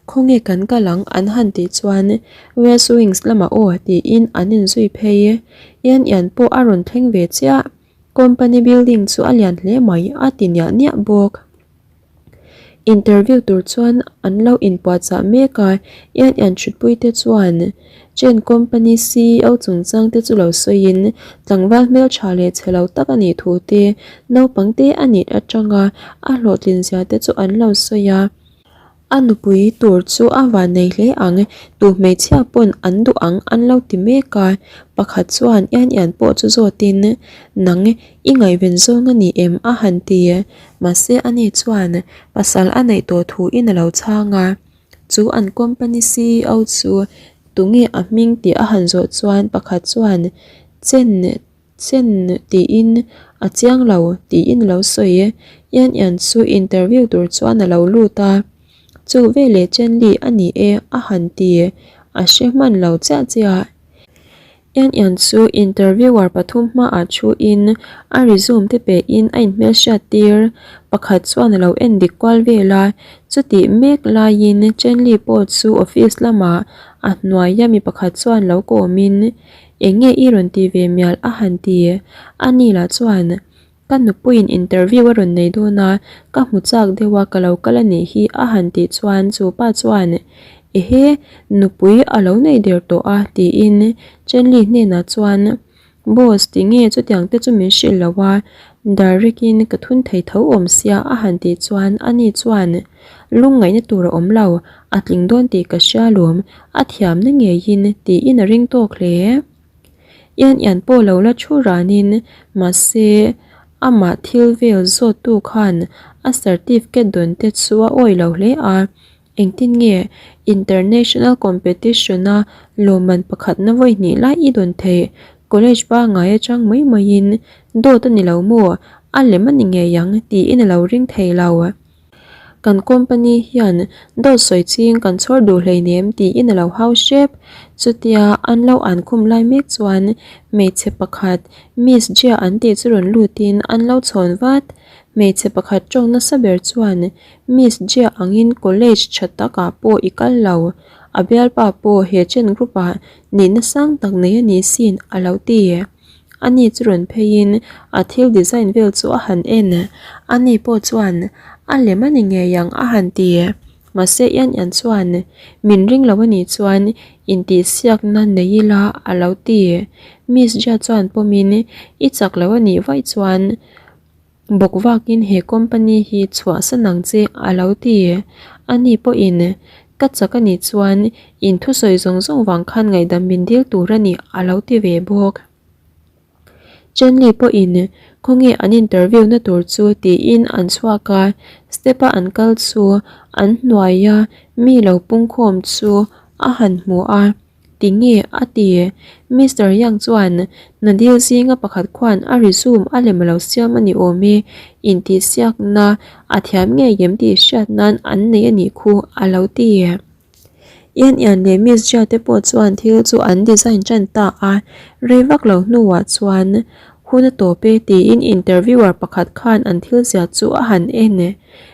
Khawnge kan kal ang an han tih chuan West Wings lamah aw tiin an inzui phei. Ian Ian pawh a rawn thleng ve chiah. Company building chu a lian hle mai a ti niah niah bawk. Interview tur chuan an lo inpuahchah mek a, Ian Ian thutpui te chuan Chen Company ceo chungchang te chu lo sawiin tlangval hmeltha leh chhe lo tak a nih thu te, naupang te a nih atanga a hlawhtlin zia te chu an lo sawi a. A nupui tur chu a van nei hle ang, tu hmeichhia pawn an duh ang an lo ti mek a, pakhat chuan Ian Ian pawh chu zawtin, Nang i ngaihven zawng a ni em? a han ti. Mahse ani chuan pasal a neih tawh thu in a lo chhang a, chu an company ceo chu tunge a hming tih a han zawh chuan pakhat chuan Chen. Chen tiin a chiang lo tiin a lo sawi. Yan Yan chu interview tur chuan a lo lut a. Chu veleh Chen Li a ni e a han ti. A hre hman lo chiah chiah. Yan Yan chu interviewer pathum hmaah thuin a resume te pehin a inhmelhriat tir. Pakhat chuan a lo en dik kual vel a. Chutih mek laiin Chen Li pawh chu office lamah a hnuaia mi pakhat chuan lo kawmin Eng nge i rawn ti ve mial a han ti? A ni lah chuan, Ka nupuiin interview a rawn nei dawn a, ka hmu chak deuh a ka lo kal a nih hi a han tih chuan chu pa chuan, Ehe, nupui a lo nei der tawh a tiin Chenli hnenah chuan, Boss, tinge chutiang te chu min hrilh lo a, direct in ka thun thei tho awm sia a han tih chuan ani chuan, Lungngaihna tur a awm lo, a tling dawn tih ka hria lawm, a thiamna ngeiin tiin a ring tawk hle. Ian ian pawh lo la thu ranin mahse amah thil vel zawttu khan a certificate dawn te chu a awih lo hle a, engtin nge international competition a lawmman pakhatna vawi hnih lai i dawn theih, college pangngai atang mai maiin dawt a ni lo maw, a lem a ni ngei ang tiin a lo ring thei lo. Kan company hian dawt sawi ching kan chhawr duh hleinem tiin a lo hau hrep. Chutia an lo an khum lai mek chuan hmeichhe pakhat Miss Jia an tih chu rawn lutin an lo chhawn vat. Hmeichhe pakhat tawng nasa ber chuan Miss Jia angin college tha takah pawh i kal lo, a bialpa pawh he chen group ah nihna sang tak nei a ni sin a lo ti. Ani chu rawn pheiin a thil design vel chu a han en. Ani pawh chuan a lem a ni ngei ang a han ti. Mahse Ian Ian chuan min ring lo a nih chuan intihsiakna nei ila a lo ti. Miss Jia chuan pawmin i chak lo a nih vaih chuan Bawk vakin he company hi chhuahsan ang che a lo ti. Ani pawhin ka chak a nih chuan in thusawi zawng zawng vang khan ngaihdam min dil tur a ni a lo ti ve bawk. Chenli pawhin khawnge an interview na tur chu tiin an chhuak a, step a an kal chu an hnuaia mi lo pungkhawm chu a han hmu a. Tinge? a ti. Mister Yang chuan Nadil zinga pakhat khuan a resume a lem lo siam a ni awm e, intihsiakna a thiam ngei em tih hriat nan an nei a nih khu a lo ti. Ian Ian leh Miss Jia te pawh chuan thil chu an design tan ta a, rei vak lo hnuah chuan hun a tawp e tiin interviewer pakhat khan an thil ziah chu a han en.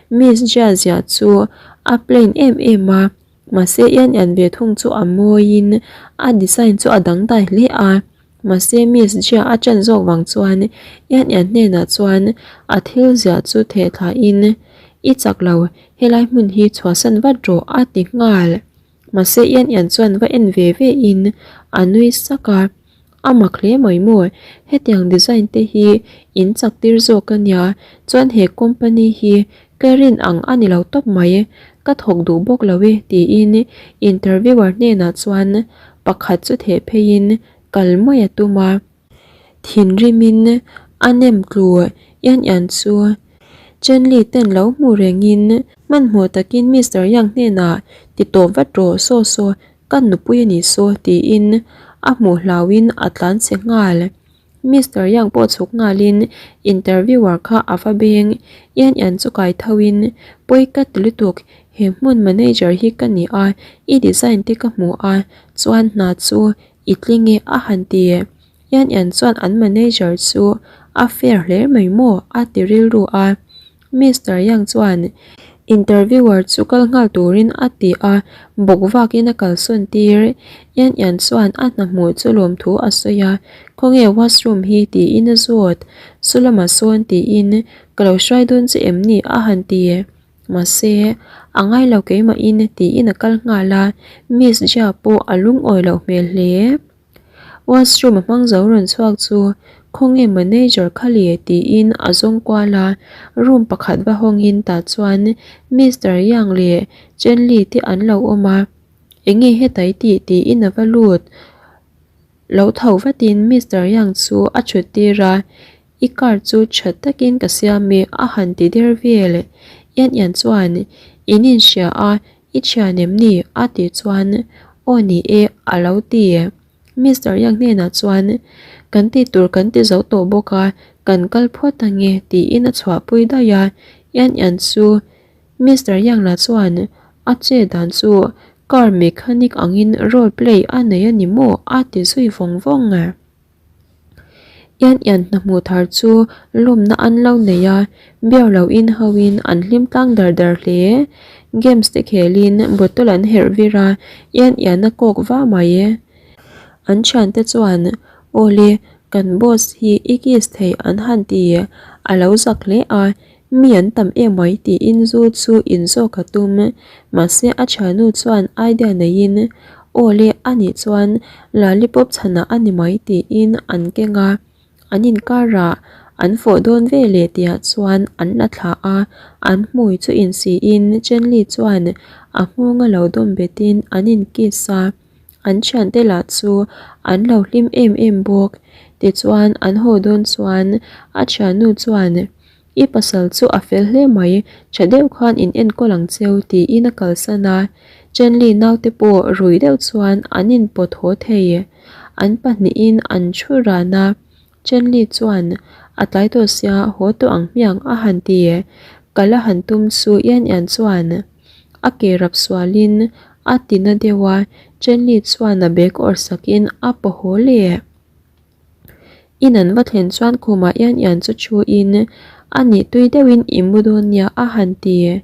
Miss Jia ziah chu a plain em em a. Mahse Ian Ian ve thung chu a mawiin a design chu a dangdai hle a, mahse Miss Jia a ṭan zawk vang chuan Ian Ian hnenah chuan a thil ziah chu theh thlahin I chak lo, helai hmun hi chhuahsan vat rawh a ti nghal. Mahse Ian Ian chuan va en ve ve in a nui sak a. A mak hle mai maw, hetiang design te hi in chak tir zawk a nia, chuan he company hi ka rin ang a ni lo tawp mai, ka thawk duh bawk lo e tiin interviewer hnenah chuan pakhat chu theh pheiin kal mai a tum a, thinrimin a nem tlu ian ian chu Chenli ten lo hmu rengin hmanhmawh takin Mister Yang hnenah ti tawp vat rawh saw saw Ka nupui a nih saw tiin a hmuh hlauhin a tlan che nghal. Mister Yang pawh chhuk nghalin interviewer kha a va beng. Ian Ian chu kai thoin, Pawi ka ti lutuk, he hmun manager hi ka ni a, i design te ka hmu a, chuan hna chu i tling e a han ti. Ian Ian chuan an manager chu a fair hle mai maw a ti rilru a. Mister Yang chuan interviewer chu kal nghal turin a ti a, bawk vakin a kalsawn tir. Ian Ian chuan a hna hmuh chu lawmthu a sawi a, Khawnge washroom hi? tiin a zawt. Saw lamah sawn tiin, Ka lo hruai dawn che em ni? a han ti. Mahse, a ngai lo keimahin tiin a kal nghal a, Miss Jia pawh a lungawi loh hmel hle. Washroom a hmang zo rawn chhuak chu khawnge manager kha le tiin a zawng kual a, room pakhat va hawngin tah chuan Mister Yang leh Chen Li te an lo awm a, enge heta i tih tiin a va lut lo tho vatin Mister Yang chu a thut tir a, I car chu tha takin ka siam e a han ti der vel. Ian Ian chuan in inhria a, i thian em ni? a tih chuan aw ni e a lo ti. Mister Yang hnenah chuan, Kan tih tur kan ti zo tawh bawk a, kan kal phawt ange tiin a chhuahpui daih a, Yan Yan chu Mister Yang lah chuan a che dan chu car mechanic angin role play a nei a ni maw a ti zui vawng vawng a. Yan Yan hna hmuh thar chu lawmna an lo nei a, biar lo in ho in an hlim tlang dar dar hle. Games te khel in bottle an herh vir a, Yan Yan a kawk va mai. An thiante chuan, Awle, kan boss hi i kiss thei an han ti, a lo zak hle a, Mi an tam em mai tiin zu chu in zawk a tum. Mahse a thiannu chuan idea neiin, Aw le, anih chuan lollipop chhanah a ni mai tiin an keng a. An inkarah an fawh dawn ve leh tihah chuan an la thlah a, an hmui chu insiin Chenli chuan a nghawng a lo dawm betin an inkiss a. An thiante lah chu an lo hlim em em bawk. Tichuan an haw dawn chuan a thiannu chuan, I pasal chu a fel hle mai, tha deuh khan in enkawl ang cheu tiin a kalsan a. Chenli naute pawh rui deuh chuan an inpawt haw thei. An pahnihin an thu ran a, Chenli chuan a tlai tawh sia haw tawh ang hmiang a han ti. Kal a han tum chu Yan Yan chuan a ke rap sualin a ti na deuh a, Chenli chuan a bag awrh sakin a paw haw leh. In an va thlen chuan khumah Yan Yan chu thu in a nih tui deuhin i mu dawn nia a han ti.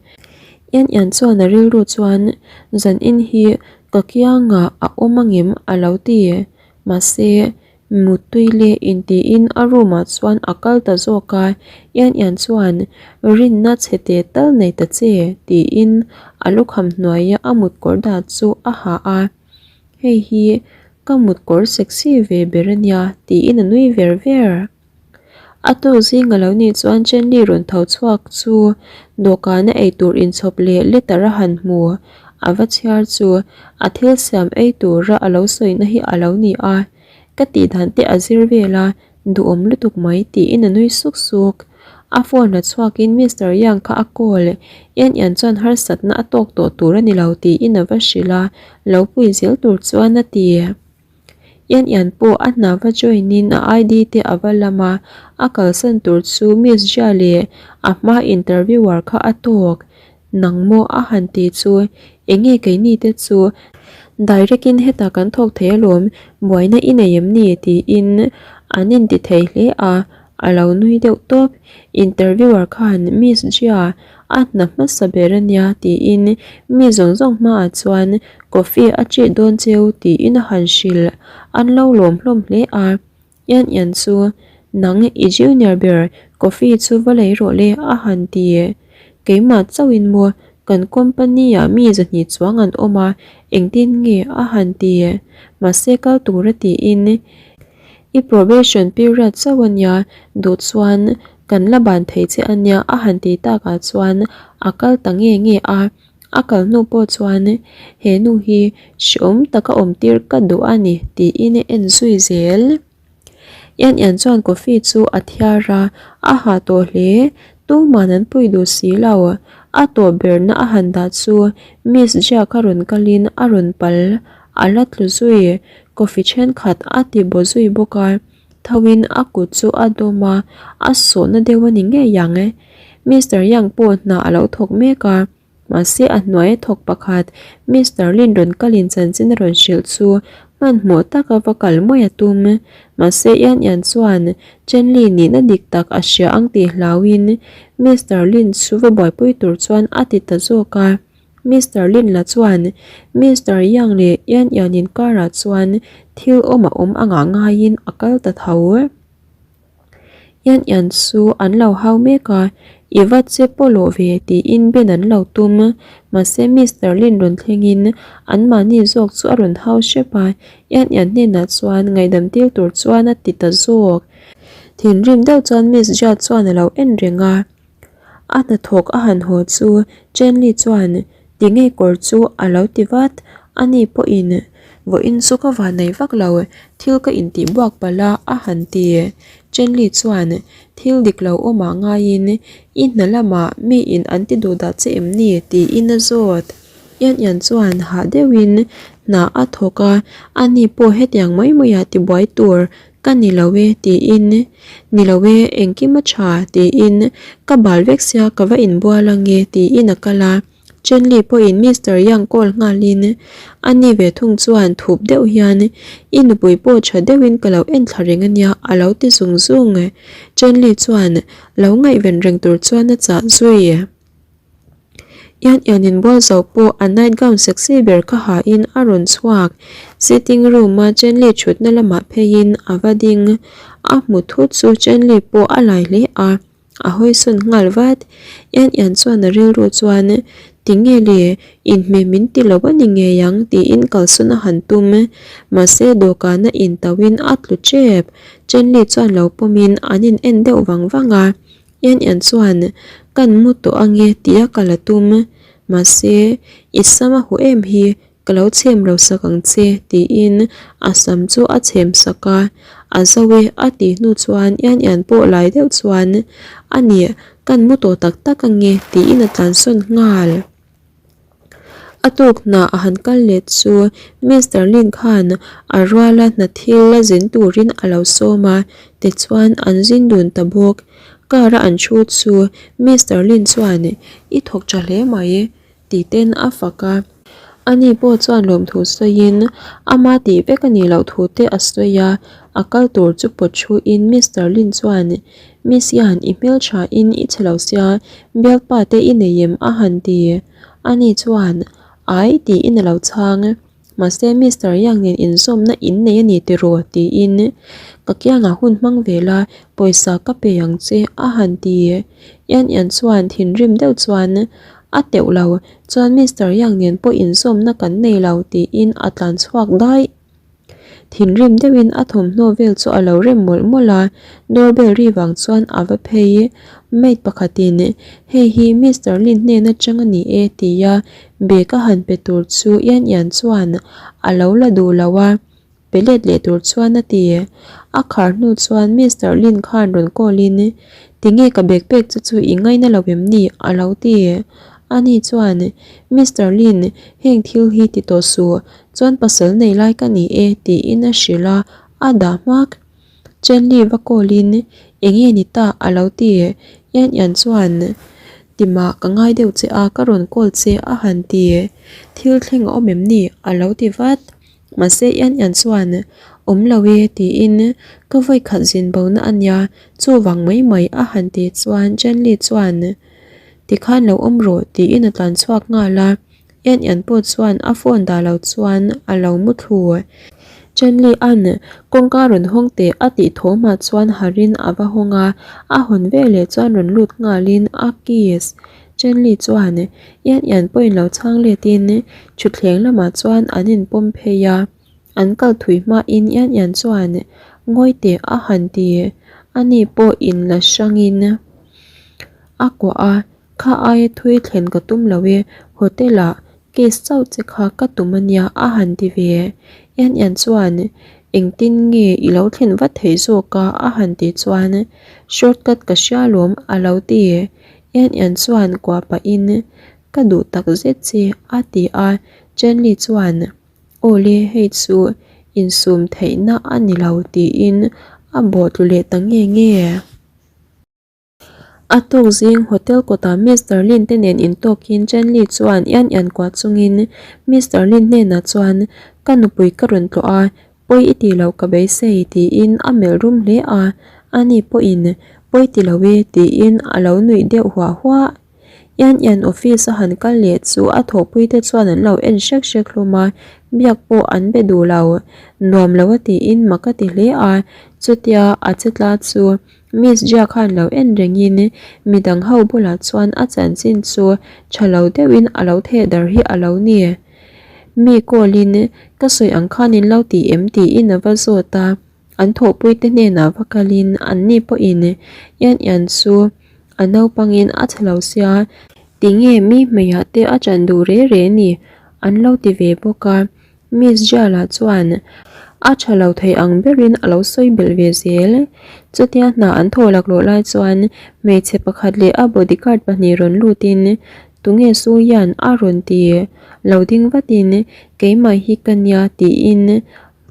Yan Yan chuan a rilru chuan zan in hi ka kiangah a awm angem a lo ti. Mahse muttui leh intiin a room ah chuan a kal ta zawk a, Yan Yan chuan rinna chhe teh tal nei ta che tiin a lukham hnuaia a mutkawr dah chu a ha a. Hei hi ka mut kawr sexy ve ber a nia tiin a nui ver ver. A tuk zing a lo nih chuan Chenli rawn tho chhuak chu dawhkana eitur inchhawp leh letter a han hmu. A va chhiar chu a thil siam ei tura a lo sawina hi a lo ni a, ka tih dan te a zir vel a, duhawm lutuk mai tiin a nui suk suk. A phone la chhuakin Mister Yang kha a call, Yan Yan chuan harsatna a tawk tawh tur a ni lo tiin a va hrilh a, lo pui zel tur chuan a ti. Yan Yan pawh a hna va join in a ID te a va lam a, a kalsan tur chu Miss Jia leh a hma interviewer kha a tawk. Nang maw a han ti chu enge keini te chu direct in hetah kan thawk thei alawm buaina i nei em ni tiin an inti thei hle a, a lo nui deuh tawp. Interviewer khan Miss Jia a hna hmasa ber ania tiin mi zawng zawng hmaah chuan coffee a treat dawn cheu tiin a han hrilh an lo lawm hlawm hle a. Yan Yan chu, Nang i junior ber coffee chu va lei rawh le a han ti. Keimah chauhin maw kan company ah mi zahnih chuang an awm a, engtin nge a han ti. Mahse kal tura tiin i probation period chauh a nia, duh chuan kan la ban thei che a nia a han ti takah chuan a kal ta nge nge a. A kal hnu pawh chuan he nu hi hreawm taka awm tir ka duh a ni tiin a en zui zel. Yan Yan chuan coffee chu a thiar a, a ha tawh hle. Tuman an pui duh si lo. A tawp berna a han dah chu Miss Jia kha rawn kalin a rawn pal a la tlu zui. Coffee thenkhat a ti baw zui bawk a. Thoin a kut chu a dawm a, a sawhna deuh a ni ngei ang. Mister Yang pawh hna a lo thawk mek a, mahse a hnuaia thawk pakhat Mister Lin rawn kalin chanchin a rawn hrilh chu hmanhmawh taka va kal mawi a tum. Mahse Yan Yan chuan Chen Li nihna dik tak a hria ang tih hlauin Mister Lin chu va buaipui tur chuan a ti ta zawk a. Mister Lin la chuan Mister Yang leh Yan Yan inkarah chuan thil awm a awm angah ngaiin a kal ta tho. Yan Yan chu an lo hau mek a, I va che pawlawh ve tiin ben an lo tum. Mahse Mister Lin rawn thlengin anmahni zawk chu a rawn hau hrep a, Yan Yan hnenah chuan ngaihdam tir tur chuan a ti ta zawk. Thinrim deuh chuan Miss Jia chuan a lo en reng a. A hnathawk a han haw chu Chenli chuan ti ngei kawr chu a lo ti vat. Ani pawhin vawiin chu ka van nei vak lo, thil ka intih buak palh a a han ti. Chenli chuan thil dik lo awmah ngaiin i hna lamah miin an ti duh dah che em ni? tiin a zawt. Yan Yan chuan hah deuhin hna a thawk a, ani pawh hetiang mai maiah tibuai tur ka ni lo e tiin, Ni lo e, engkim a tha tiin ka bal vek sia ka va inbual ange tiin a kal a. Chen Li pawhin Mister Yang call nghalin ani ve thung chuan thup deuh hian I nupui pawh tha deuhin ka lo en thla reng ania a lo ti zung zung. Chen Li chuan lo ngaihven reng tur chuan a chah zui. Ian Ian in bual zo pawh a night gown sexy ber kha hain a rawn chhuak. Sitting room a Chen Li thutna lamah pheiin a va ding. A hmu thut chu Chen Li pawh a lai hle a. A hawisawn nghal vat. Ian Ian chuan a rilru chuan, Tinge le, inhmeh min ti lo a ni ngei ang tiin kalsawn a han tum. Mahse dawhkana intauhin a tlu tep. Chen Li chuan lo pawmin an in en deuh vang vang a. Ian Ian chuan, Kan mu tawh ange tia kal a tum. Mahse, i sam a huh em hi, Ka lo chhem lo sak ang che, tiin a sam chu a chhem sak a. A zo e, a tih hnu chuan Ian Ian pawh lai deuh chuan, A nih, kan mu tawh tak tak ange, tiin a tlansawn nghal. A tuk hna a han kal let chu Mister Lin khan a ruala hna thil la zin turin a lo sawm a, tichuan an zin dun ta bawk. Car a an thu chu Mister Lin chuan, I thawk tha hle mai, Ti ten a fak a. Ani pawh chuan lawmthu sawiin ama tih vek a nih loh thu te a sawi a, a kal tur chu pawt thuin Mister Lin chuan, Miss hian i hmeltha in i chhe lo sia, bialpa te i nei em a han ti. Ani chuan, Ai tiin a lo chhang. Mahse Mister Yang nen inzawmna in nei a ni tiraw? tiin ka kiangah hun hmang ve la, pawisa ka pe ang che a han ti. Yan Yan chuan thinrim deuh chuan a teuh lo, chuan Mister Yang nen pawh inzawmna kan nei lo tiin a tlan chhuak daih. Thinrim deuhin a thawmhnaw vel chu a lo rem mawlh mawlh a, doorbell ri vang chuan a va phei. Maid pakhatin, Hei hi Mister Lin hnen atang a ni e tia bag a han pe tur chu Ian Ian chuan a lo la duh lo a, pe let leh tur chuan a ti. A khar hnu chuan Mister Lin khan rawn call in, Tinge ka bag pek che chu i ngaina lo em ni? a lo ti. Ani chuan, Mister Lin, heng thil hi ti tawh suh, Chuan pasal nei lai ka ni e tiin a hrilh a, a dah hmak. Chenli va call in enge ni ta a lo ti. Ian Ian chuan Timah ka ngai deuh che a ka rawn call che a han ti. Thil thleng a awm em ni a lo ti vat. Mahse Ian Ian chuan awm lo e tiin ka vawi khat zin bo na a nia chuvang mai mai a han ti chuan Chenli chuan tikhan lo awm rawh tiin a tlan chhuak nghal a. En en pawh chuan a phone dah lo chuan a lo mu thlu. Chenli an kawngka rawn hawng teh a tih thawmah chuan harin a va hawng a, a hawn veleh chuan rawn lut nghalin a kiss. Chenli chuan en en pawhin lo chhang letin thutthleng lamah chuan an inpawm phei a, an kal thui hmain en en chuan ngawi teh a han ti. Ani pawh inla hrangin a kuah a. Kha aia thui thlen ka tum lo e, hotel ah case chauh che kha ka tum a nia a han ti ve. Ian Ian chuan engtin nge i lo thlen vat theih zawk a a han ti chuan shortcut ka hria lawm a lo ti. Ian Ian chuan kuah pahin ka duh tak zet che a ti a, Chenli chuan aw le hei chu insum theihna a ni lo tiin a bawh tlu leh ta nge nge. A tuk zing hotel kawtah Mister Lin te nen intawkin Chen Li chuan Ian Ian kuah chungin Mister Lin hnenah chuan Ka nupui ka rawn tlawh a, pawi i tih loh ka beisei tiin a melh rum hle a, ani pawhin pawi ti lo e tiin a lo nuih deuh huah huah. Ian Ian office a han kal leh chu a thawhpui te chuan an lo en hrek hrek hlawm a, biak pawh an be duh lo. Nuam lo a tiin mak a ti hle a, chutia a che tla chu Miss Jia khan lo en rengin midang ho bulah chuan a chanchin chu tha lo deuhin a lo theh dar hi a lo ni. Mi call in ka sawi ang khan in lo ti em tiin a va zawt a, an thawhpui te hnenah va kalin an ni pawhin Ian Ian chu a naupangin a chhe lo sia tinge mi hmeiah te a chan duh re re ni an lo ti ve bawk a. Miss Jala chuan a tha lo thei ang berin a lo sawi belh ve zel. Chutia hna an thaw laklawh lai chuan hmeichhe pakhat leh a bodyguard pahnih rawn lutin Tunge Su Yan a rawn ti? Lo ding vatin, Keimah hi ka nia tiin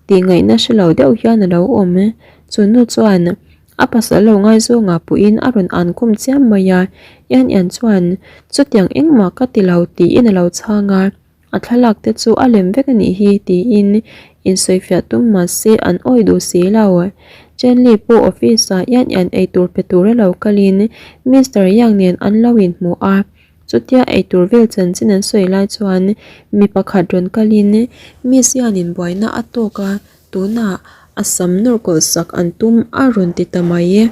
tihngaihna hre lo deuh hian a lo awm. Chu nu chuan a pasal lo ngaizawngah puiin a rawn an khum chiam mai a, Yan Yan chuan, Chutiang engmah ka ti lo tiin a lo chhang a. A thlalak te chu a lem vek a nih hi tiin insawifiah tum mah se an awih duh si lo. Chen Li pawh office ah Yan Yan eitur pe tura lo kalin Mister Yang nen an lo inhmu a, chutia eitur vel chanchin an sawi lai chuan mi pakhat rawn kalin Miss Yan in buaina a tawk a, tunah a sam nawr kawlh sak an tum a rawn ti ta mai.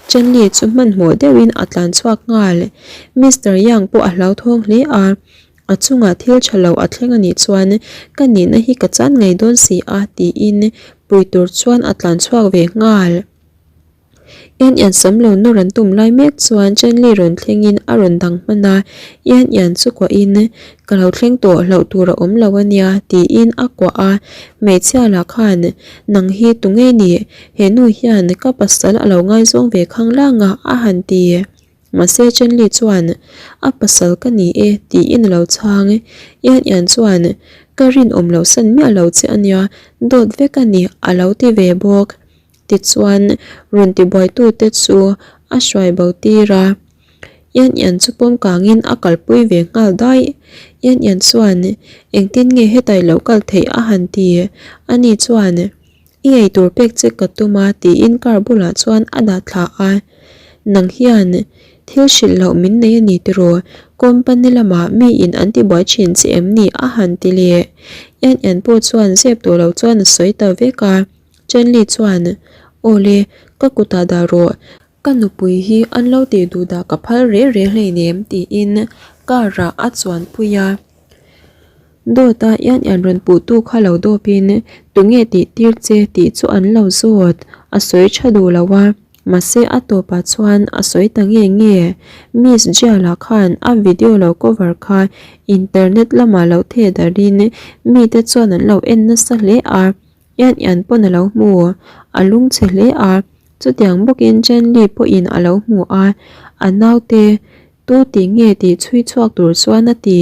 Chen Li chu hmanhmawh deuhin a tlan chhuak nghal. Mister Yang pawh a hlauthawng hle a. A chungah thil tha lo a thleng a nih chuan ka nihna hi ka chan ngei dawn si a tiin pui tur chuan a tlan chhuak ve nghal. Ian Ian sam lo nawr an tum lai mek chuan Chenli rawn thlengin a rawn dang hman a, Ian Ian chu kuahin ka lo thleng tawh hlauh tur a awm lo a nia tiin a kuah a, hmeichhia lah khan nang hi tu ngei ni he nu hian ka pasal a lo ngaizawng ve khang lang a a han ti. Mahse Chenli chuan, A pasal ka ni e, tiin a lo chhang. Ian Ian chuan, Ka rinawm loh san miah lo che a nia, dawt vek a ni, a lo ti ve bawk. Tichuan, rawn tibuaitute chu a hruai bo tir a. Ian Ian chu pawm kangin a kalpui ve nghal daih. Ian Ian chuan, Engtin nge hetai lo kal theih a han ti? Ani chuan, I eitur pek che ka tum a tiin car bulah chuan a dah thla a. Nang hian thil hrilh loh min nei a ni tiraw? Company lamah miin an tibuai thin che em ni? a han ti leh. Ian Ian pawh chuan zep tawh lo chuan a sawi ta vek a. Chenli chuan, Awle, ka kutah dah rawh. Ka nupui hi an lo tih duh dah ka phal reh reh hleinem tiin car ah a chuanpui a. Dawt a ian ian rawn puhtu kha lo dawpin tunge tih tir che tih chu an lo zawt, a sawi tha duh lo a, mahse a tawpah chuan a sawi ta nge nge. Miss Jiala khan a video lo cover kha internet lamah lo theh darhin mite chuan an lo en nasa hle a. Ian ian pawn a lo hmu, a lungchhe hle a, chutiang bawkin Chen Li pawhin a lo hmu a, a naute tu tih nge tih chhui chhuak tur chuan a ti.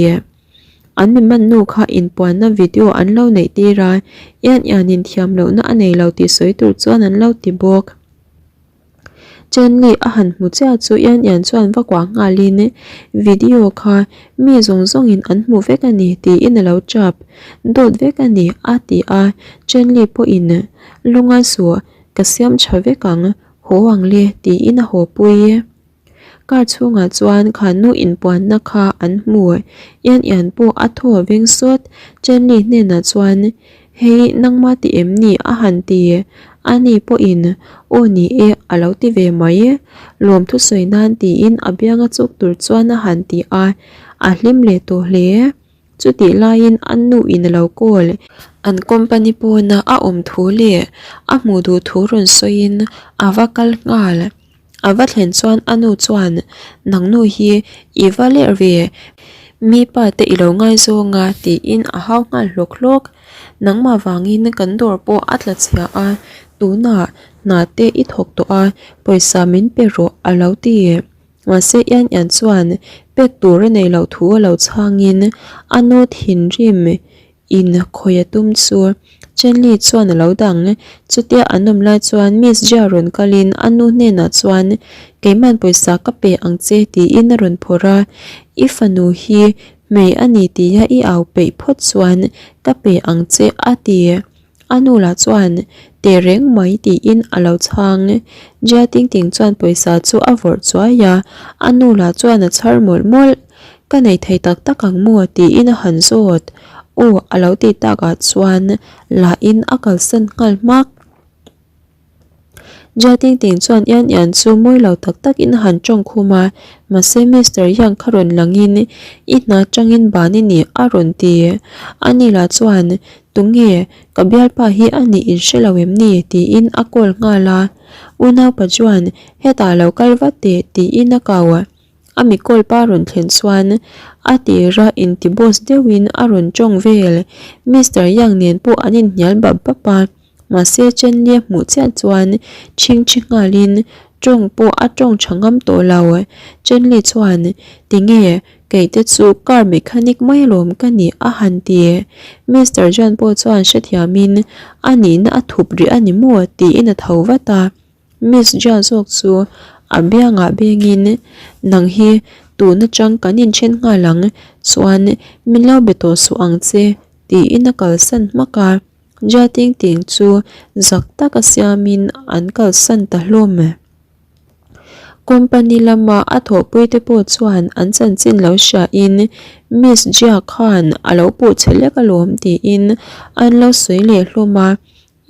An mi man nu kha inpuanna video an lo neih tir a, Ian ianin thiam lohna a nei lo tih sawi tur chuan an lo ti bawk. Chen Li a han hmu chiah chu Ian Ian chuan va kuah nghalin video kha mi zawng zawngin an hmu vek a ni tiin a lo tap dawt vek a ni a ti a, Chen Li pawhin lungai suh ka siam tha vek ang haw ang le tiin a haw pui. Car chhungah chuan khannu inpuanna kha an hmu. Ian Ian pawh a thaw a veng sawt. Chen Li hnenah chuan, Hei, nangma ti em ni? a han ti. Ani pawhin, Aw ni e, a lo ti ve mai. Lawmthu sawi nan tiin a bianga chuk tur chuan a han ti a, a hlim leh tawh hle. Chutih laiin a nu in a lo call. An company pawna a awm thu leh a hmuh duh thu rawn sawiin a va kal nghal. A va thlen chuan a nu chuan, Nang nu hi i va lerh ve, mi pa te i lo ngaizawng a tiin a hau nghal hlawk hlawk. Nangmah vangin kan dawr pawh a tla chhia a, tunah hna te i thawk tawh a, pawisa min pe rawh a lo ti. Mahse Ian Ian chuan pek tur a nei loh thu a lo chhangin a nu thinrim in khawi a tum chu Chen Li chuan a lo dang. Chutia an awm lai chuan Miss Jia rawn kalin a nu hnenah chuan Keiman pawisa ka pe ang che tiin a rawn phawrh a, I fanu hi hmei a ni tia i au peih phawt chuan ka pe ang che a ti. A nu lah chuan teh reng mai tiin a lo chhang. Jia Ting Ting chuan pawisa chu a vawrh chuai a, a nu lah chuan a chhar mawlh mawlh. Ka nei thei tak tak ang maw tiin a han zawt. Aw a lo tih takah chuan lahin a kalsan nghal hmak. Jia Ting Ting chuan Ian Ian chu mawi lo tak takin a han tawng khum a, mahse Mister Yang kha rawn langin i hna tangin ban i ni a rawn ti. Ani lah chuan Tunge ka bialpa hi a nih in hre lo em ni? tiin a call nghal a. Unaupa chuan hetah lo kal vat teh tiin a kau. A mikawl pa rawn thlen chuan a tira inti boss deuhin a rawn tawng vel. Mister Yang nen pawh an inhnial bap bap a. Mahse Chen Lia hmuh chiah chuan chhingchhi nghalin tawng pawh a tawng tha ngam tawh lo. Chen Li chuan, Tinge? Kei te chu car mechanic mai alawm ka nih a han ti. Mister John pawh chuan hrethiamin a nihna a thup rih a ni maw tiin a tho vat a. Miss Jia zawk chu a biangah bengin nang hi tun atang kan inthen nghal ang chuan min lo be tawh suh ang che tiin a kalsan hmak a. Jia Ting Ting chu zak taka siamin an kalsan ta hlawm. Company lama a thawhpuite pawh chuan an chanchin lo hriain Miss Jia khan a lo puh che lek alawm tiin an lo sawi leh hlawm a,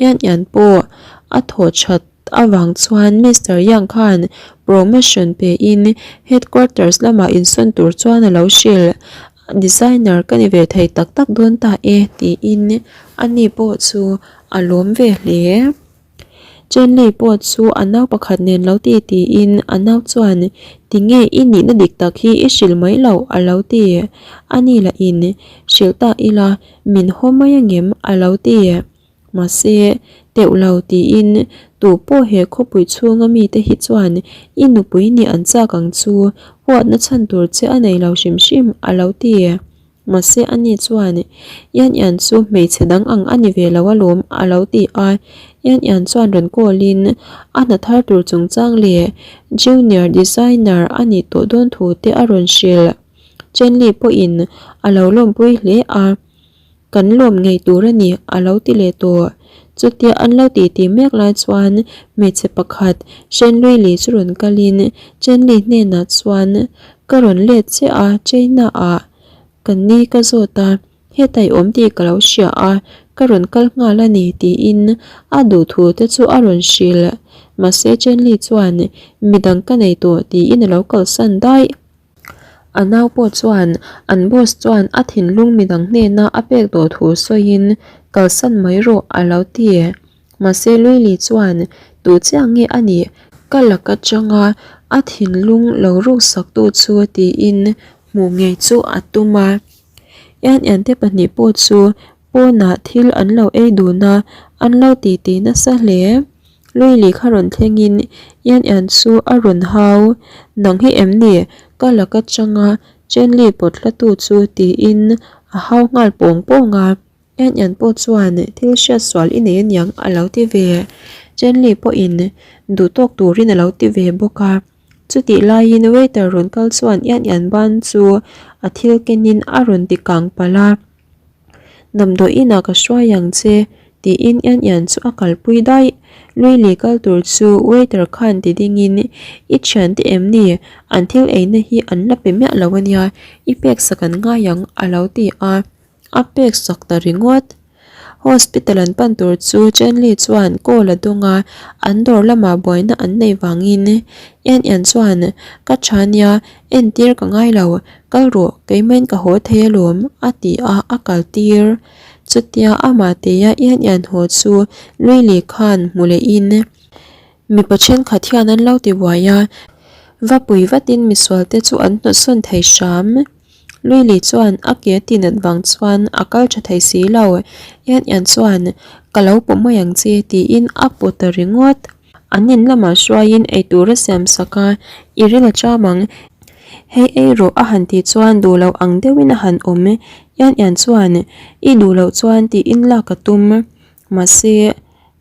Yan Yan pawh a thawh that avang chuan Mister Yang khan promotion pein headquarters lamah insawn tur chuan a lo hrilh. Designer ka ni ve thei tak tak dawn ta e tiin ani pawh chu a lawm ve hle. Chenley pawh chu a nau pakhat nen lo ti tiin a nau chuan tinge i nihna dik tak hi i hrilh mai loh a lo ti. A ni lah in hrilh ta ila min haw mai angem a lo ti. Mahse teuh lo tiin tu pawh he khawpui chhunga mite hi chuan i nupui nih an chak ang chu huatna chhan tur che a nei lo hrim hrim a lo ti. Mahse ani chuan, Yan Yan chu hmeichhe dang ang a ni ve lo alawm a lo ti a. Yan Yan chuan rawn call in a hna thar tur chungchang leh junior designer a nih tawh dawn thu te a rawn hrilh. Chen Li pawhin a lo lawmpui hle a, Kan lawm ngei tur a ni a lo ti leh tawh. Chutia an lo titi mek lai chuan hmeichhe pakhat Shen Lui Li chu rawn kalin Chen Li hnenah chuan, Ka rawn let che a China ah ka ni ka zawt a, hetai awm tih ka lo hria a, ka rawn kal nghal a ni tiin a duhthu te chu a rawn hrilh. Mahse Chen Li chuan midang ka nei tawh tiin a lo kalsan daih. A nau pawh chuan an boss chuan a thinlung midang hnena a pek tawh thu sawiin kalsan mai rawh a lo ti. Mahse Luili chuan tu chiah nge a nih ka lak atanga a thinlung lo ruksak tu chu tiin hmuh ngei chu a tum a. Ian Ian te pahnih pawh chu pawnah thil an lo ei dun a, an lo titi nasa hle. Luili kha rawn thlengin Ian Ian chu a rawn hau, Nang hi em ni? Ka lak atanga Chenli pawt hla tu chu tiin a hau nghal pawng pawng a. Ian Ian pawh chuan thil hriat sual i nei aniang a lo ti ve. Chenli pawhin duh tawk turin a lo ti ve bawk a. Chutih laiin waiter rawn kal chuan Ian Ian ban chu a thil kenin a rawn ti kang palh a. Damdawi inah ka hruai ang che tiin Ian Ian chu a kalpui daih. Luili kal tur chu waiter khan ti dingin i thiante em ni? An thil eina hi an la pe miah lo ania, i pek sak an ngai ang a lo ti a. A pek sak ta ringawt. Hospital an pan tur chu Chenli chuan call a dawng a, an dawr lamah buaina an nei vangin Ian Ian chuan ka tha nia entir ka ngai lo, kal rawh keimahin ka haw thei alawm a ti a, a kal tir. Chutia amah teia Ian Ian haw chu Luili khan hmu lehin mipa thenkhat hian an lo ti buai a, va pui vatin misual te chu an hnawtsawn thei hram. Luili chuan a ke a tinat vang chuan a kal tha thei si lo. Ian Ian chuan, Ka lo pawh mai ang che tiin a pawt ta ringawt. An in lamah hruaiin eitur a siam sak a, I ril a cham ang. Hei ei rawh a han tih chuan duh loh ang deuhin a han awm. Ian Ian chuan, I duh loh chuan tiin lak a tum. Mahse,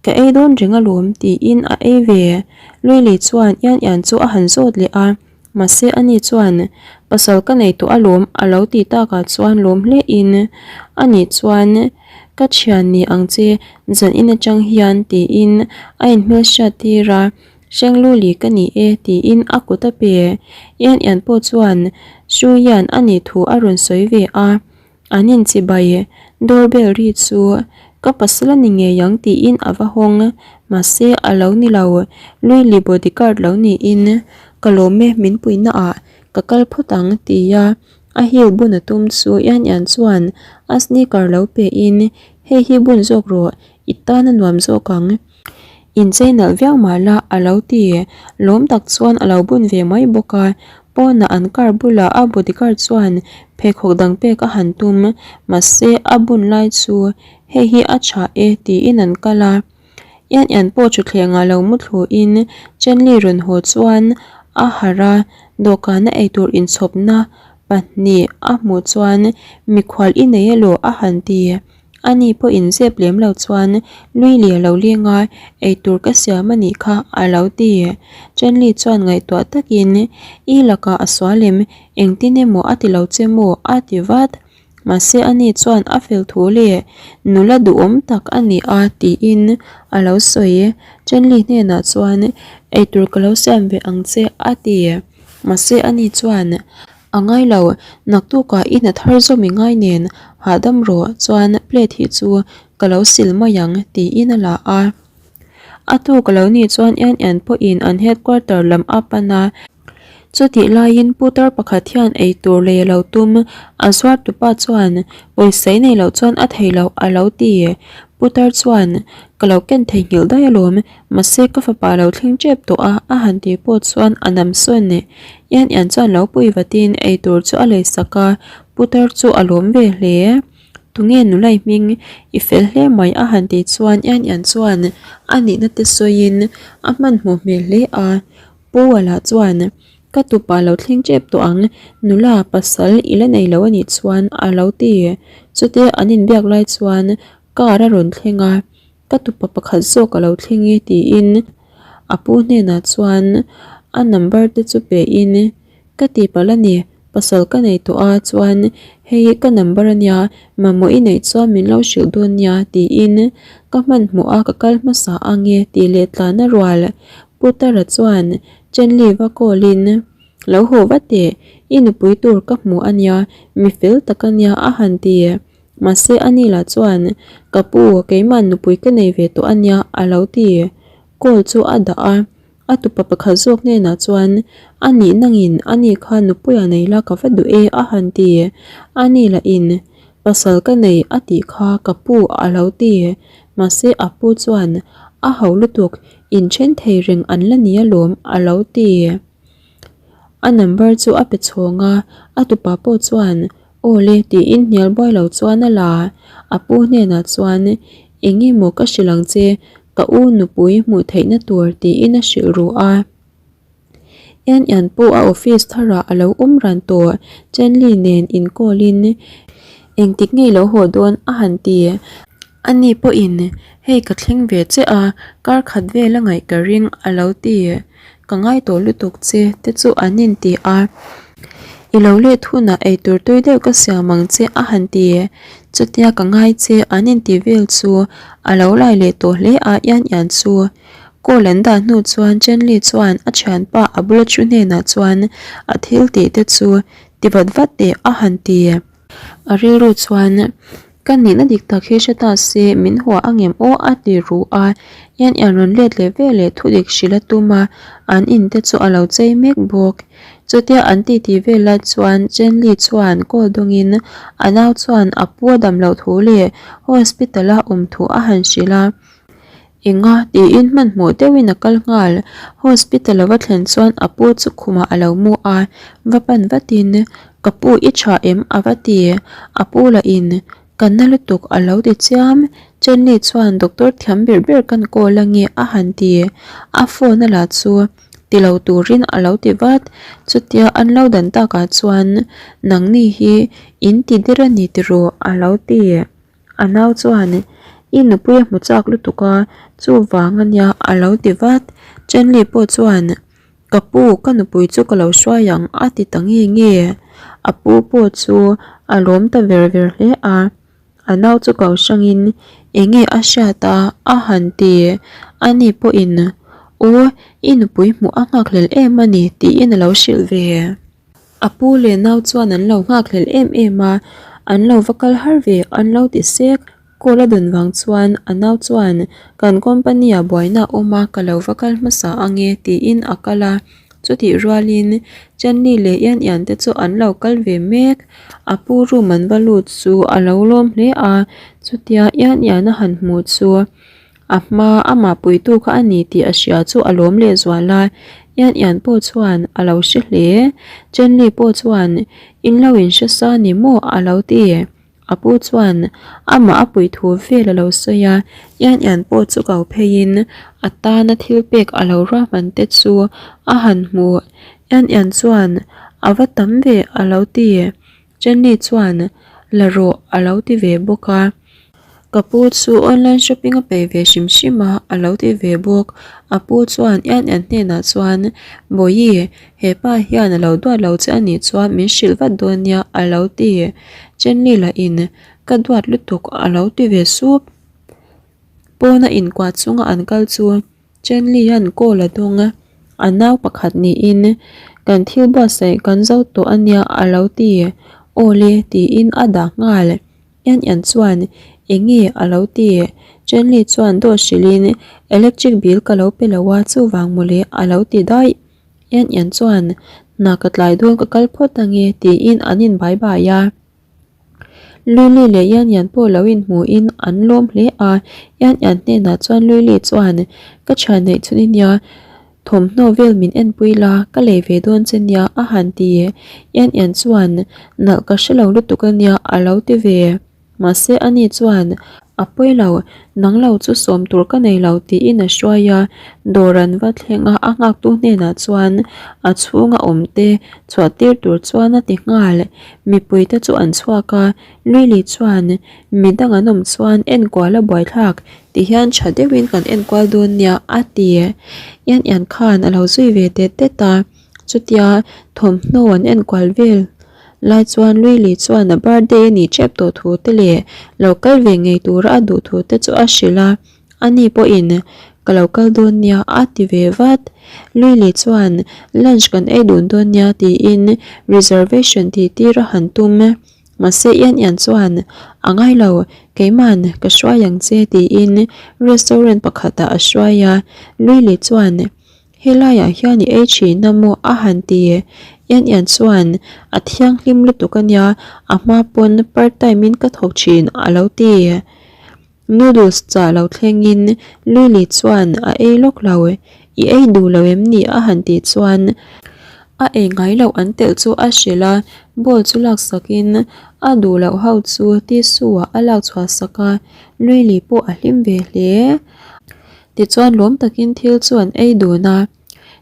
ka ei dawn reng alawm tiin a ei ve. Luili chuan Ian Ian chu a han zawt leh a. Mahse ani chuan, Pasal ka nei tawh alawm a lo ti takah chuan lawm hle in, ani chuan, Ka thian ni ang che zan in atang hian tiin a inhmelhriat tir a, Hrengluli ka ni e tiin a kut a pe. Ian Ian pawh chuan Shu Yan a nih thu a rawn sawi ve a. An inchibai doorbell ri chu ka pasal a ni ngei ang tiin a va hawng, mahse a lo ni lo, Luili bodyguard lo niin ka lawm e min puihna ah ka kal phawt ang tia a heel bun a tum chu Ian Ian chuan a sneaker lo pe in hei hi bun zawk rawh i tan a nuam zawk ang. Inchei nalh viau mah la a lo ti. Lawm tak chuan a lo bun ve mai bawk a. Pawnah an car bulah a bodyguard chuan pheikhawk dang pek a han tum. Mahse a bun lai chu hei hi a tha e tiin an kal a. Ian Ian pawh thutthleng ah lo mu thluin Chenli rawn haw chuan a harh a, dawhkana eitur inchhawpna. pahnih a hmuh chuan mikhual i nei elaw a han ti. Ani pawh inzep lem lo chuan nui leh lo leng a, eitur ka siam a nih kha a lo ti. Chenli chuan ngaihtuah takin, I lakah a sual em? Engtin emaw a ti lo che maw? a ti vat. Mahse ani chuan a fel thu leh nula duhawm tak a ni a tiin a lo sawi. Chenli hnenah chuan, Eitur ka lo siam ve ang che a ti. Mahse ani chuan, A ngai lo, naktukah i hna thar zawm i ngai nen hahdam rawh chuan plate hi chu ka lo sil mai ang tiin a la a. A tuk a lo nih chuan Ian Ian pawhin an headquarter lam a pan a, chutih laiin putar pakhat hian eitur lei a lo tum, a zuar tupa chuan pawisa i nei loh chuan a thei loh a lo ti. Putar chuan ka lo ken theihnghilh daih alawm, Mahse ka fapa lo thleng tep tawh a, a han tih pawh chuan a nam sawn e. Ian Ian chuan lo pui vatin eitur chu a lei sak a, putar chu a lawm ve hle. Tunge nulai hming i fel hle mai a han tih chuan Ian Ian chuan a nihna te sawiin a hmanhmawh hmel hle a. Pu lah chuan ka tupa lo thleng tep tawh ang, nula pasal i la nei lo a nih chuan a lo ti. Chutia an inbiak lai chuan car a rawn thleng a. Ka tupa pakhat zawk a lo thleng e tiin a pu hnenah chuan a number te chu pe in ka tihpalh a ni pasal ka nei tawh a chuan hei hi ka number a nia mamawh i neih chuan min lo hrilh dawn nia tiin ka hmanhmawh a ka kal hmasa ang e tih leh tlan a rual Putara chuan Chenli va call in lo haw vat teh i nupui tur ka hmu a nia mi fel tak a nia a han ti. Mahse a ni lah chuan, Ka pu, keimah nupui ka nei ve tawh a nia, a lo ti. Call chu a dah a, a tupa pakhat zawk hnenah chuan, A nih nangin a ni kha nupuia nei la ka va duh e, a han ti. A ni lahin, Pasal ka nei a tih kha ka pu, a lo ti. Mahse a pu chuan, A ho lutuk, inthen thei reng an la ni alawm, a lo ti. A number chu a pe chhawng a, a tupa pawh chuan, Aw le tiin hnial buai lo chuan a la. A pu hnenah chuan, Eng nge maw ka hrilh ang che, ka u nupui hmuh theihna tur tiin a hrilh ru a. Ian Ian pawh a office tharah a lo awm ran tawh, Chenli nen inkawl in engtik nge i lo haw dawn a han ti. Ani pawhin, Hei ka thleng ve che a, kar khat vel a ngaih ka ring a lo ti. Ka ngai tawh lutuk che te chu an inti a, I lo let hunah eitur tui deuh ka siam ang che a han ti. Chutia ka ngai che an inti vel chu a lo lai leh tawh hle a Ian Ian chu. Call an dah hnu chuan Chenli chuan a thianpa a bula thu hnenah chuan a thil tih te chu ti vat vat teh a han ti. A rilru chuan ka nihna dik tak hi hre ta se min hua a ngem aw a ti ru a, Ian Ian rawn let leh ve leh thudik hrilh a tum a, an in te chu a lo chei mek bawk. Chutia an titi vel lai chuan Chenli chuan call dawngin a nau chuan a pu a dam loh thu leh hospital a awm thu a han hrilh a. Enga tiin hmanhmawh deuhin a kal nghal. Hospital a va thlen chuan a pu chu khumah a lo mu a, va pan vatin, Ka pu i tha em? a va ti. A pu lahin, Ka na lutuk a lo ti chiam. Chenli chuan doctor thiam ber ber kan call ange a han ti. A phone a la chu ti lo turin a lo ti vat. Chutia an lo dan takah chuan, Nangni hi in ti der a ni tiraw? a lo ti. A nau chuan, I nupui a hmu chak lutuk a, chuvang a nia a lo ti vat. Chenli pawh chuan, Ka pu, ka nupui chu ka lo hruai ang a ti ta nge nge. A pu pawh chu a lawm ta ver ver hle a. A nau chu ko hrangin, Eng nge a hriat a? a han ti. Ani pawhin, Aw, i nupui hmuh a nghakhlel em a ni tiin a lo hrilh ve. A pu leh nau chuan an lo nghakhlel em em a, an lo va kal har ve an lo ti sek. Call a dawn vang chuan a nau chuan kan company ah buaina a awm a ka lo va kal hmasa ange tiin a kal a, chutih rualin Chenli leh Ian Ian te chu an lo kal ve mek. A pu room an va lut chu a lo lawm hle a, chutia Ian Ian a han hmuh chu A hma amah puitu kha a ni tih a hria chu a lawm leh zual a, Ian Ian pawh chuan a lo hre hle. Chenli pawh chuan in lo in hre sa ni maw a lo ti. A pu chuan amah a pui thu vel a lo sawi a, Ian Ian pawh chu ko pheiin a tana thil pek a lo ruahman te chu a han hmu. Ian Ian chuan A va tam ve a lo ti. Jenny chuan la rawh a lo ti ve bawk a. Ka pu chu online shopping a peih ve hrim hrim a, a lo ti ve bawk. A pu chuan Ian Ian hnenah chuan, Bawihi, he pa hian a lo duat lo che a nih chuan min hrilh vat dawn nia a lo ti. Jenny lahin, Ka duat lutuk a lo ti ve sup. Pawna inkuah chunga an kal chu Chenli-a'n call a dawng a, a nau pakhat niin kan thil buatsaih kan zo tawh a nia a lo ti. Aw le tiin a dah nghal. Ian Ian chuan eng nge a lo ti. Chenli chuan dawt hrilhin electric bill ka lo pe lo a chuvang mawle a lo ti daih. Ian Ian chuan hna ka tlai dawn ka kal phawt ange tiin an in bai bai a. Lily leh Yan Yan pawh lo inhmuhin an lawm hle a, Yan Yan hnenah chuan Lily chuan, Ka thian neih chhun i nia, thawmhnaw vel min enpui la, ka lei ve dawn che nia a han ti. Yan Yan chuan, Nalh ka hre lo lutuk a nia a lo ti ve. Mahse ani chuan, A pawi lo, nang lo chu sawm tur ka nei lo tiin a hruai a, dawr an va thleng a, a nghaktu hnenah chuan a chhunga awm te chhuah tir tur chuan a ti nghal. Mipui te chu an chhuak a, Lily chuan midang an awm chuan enkual a buaithlak ti hian tha deuhin kan enkual dawn nia a ti. Ian Ian khan a lo zui ve tet tet a, chutia thawmhnaw an enkual vel lai chuan Lily chuan a birthday a nih tep tawh thu te leh lo kal ve ngei tura a duh thu te chu a hrilh a. Ani pawhin ka lo kal dawn nia a ti ve vat. Lily chuan lunch kan ei dun dawn nia tiin reservation tih tir a han tum. Mahse Ian Ian chuan a ngai lo keiman ka hruai ang che tiin restaurant pakhatah a hruai a. Lily chuan Helaiah hian i ei thin a maw a han ti. Ian Ian chuan a thianghlim lutuk a nia a hma pawn part time in ka thawk thin a lo ti. Noodles chah lo thlengin Lily chuan a ei lawk lo, I ei duh lo em ni? a han tih chuan a ei ngai loh an telh chu a hrilh a, bowl chu laksakin a duh loh ho chu tissue ah a lak chhuah sak a, Lily pawh a hlim ve hle. Tichuan lawm takin thil chu an ei dun a.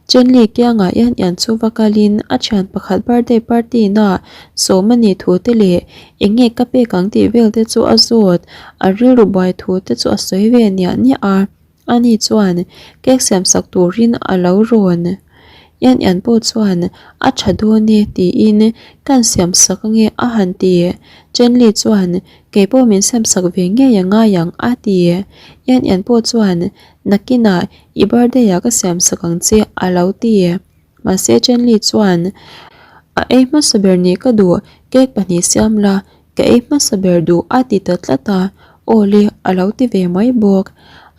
Chenli kiangah Ian Ian chu va kalin a thian pakhat birthday party na sawm a nih thu te leh eng nge ka pek ang tih vel te chu a zawt, a rilru buai thu te chu a sawi ve niah niah a. Ani chuan cake siam sak turin a lo rawn. Ian Ian pawh chuan a tha dawn e tiin kan siam sak ange a han ti. Chenli chuan kei pawh min siam sak ve ngei a ngai ang a ti. Ian Ian pawh chuan nakinah I birthday ah ka siam sak ang che a lo ti. Mahse Chenli chuan a ei hmasa ber nih ka duh, cake pahnih siam la, ka ei hmasa ber duh a ti ta tlat a, aw le a lo ti ve mai bawk.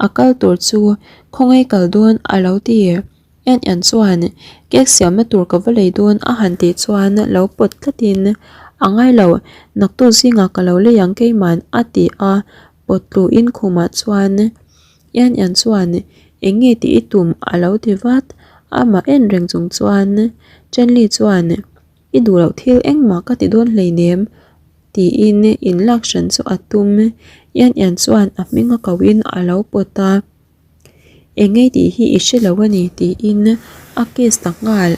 A kal tur chu khawngaih kal dawn a lo ti. En en chuan cake siamna tur ka va lei dawn a han tih chuan lo pawt tlatin a ngai lo, naktuk zingah ka lo lei ang keiman a ti a, pawt tluin khumah chuan Ian Ian chuan eng nge tih i tum a lo ti vat, amah en reng chung chuan Chenli chuan i duh loh thil engmah ka ti dawn hleinem tiin in lak hran chu a tum, Ian Ian chuan a hming a ko in a lo pawt a, eng nge tih hi i hre lo a ni tiin a kiss ta nghal,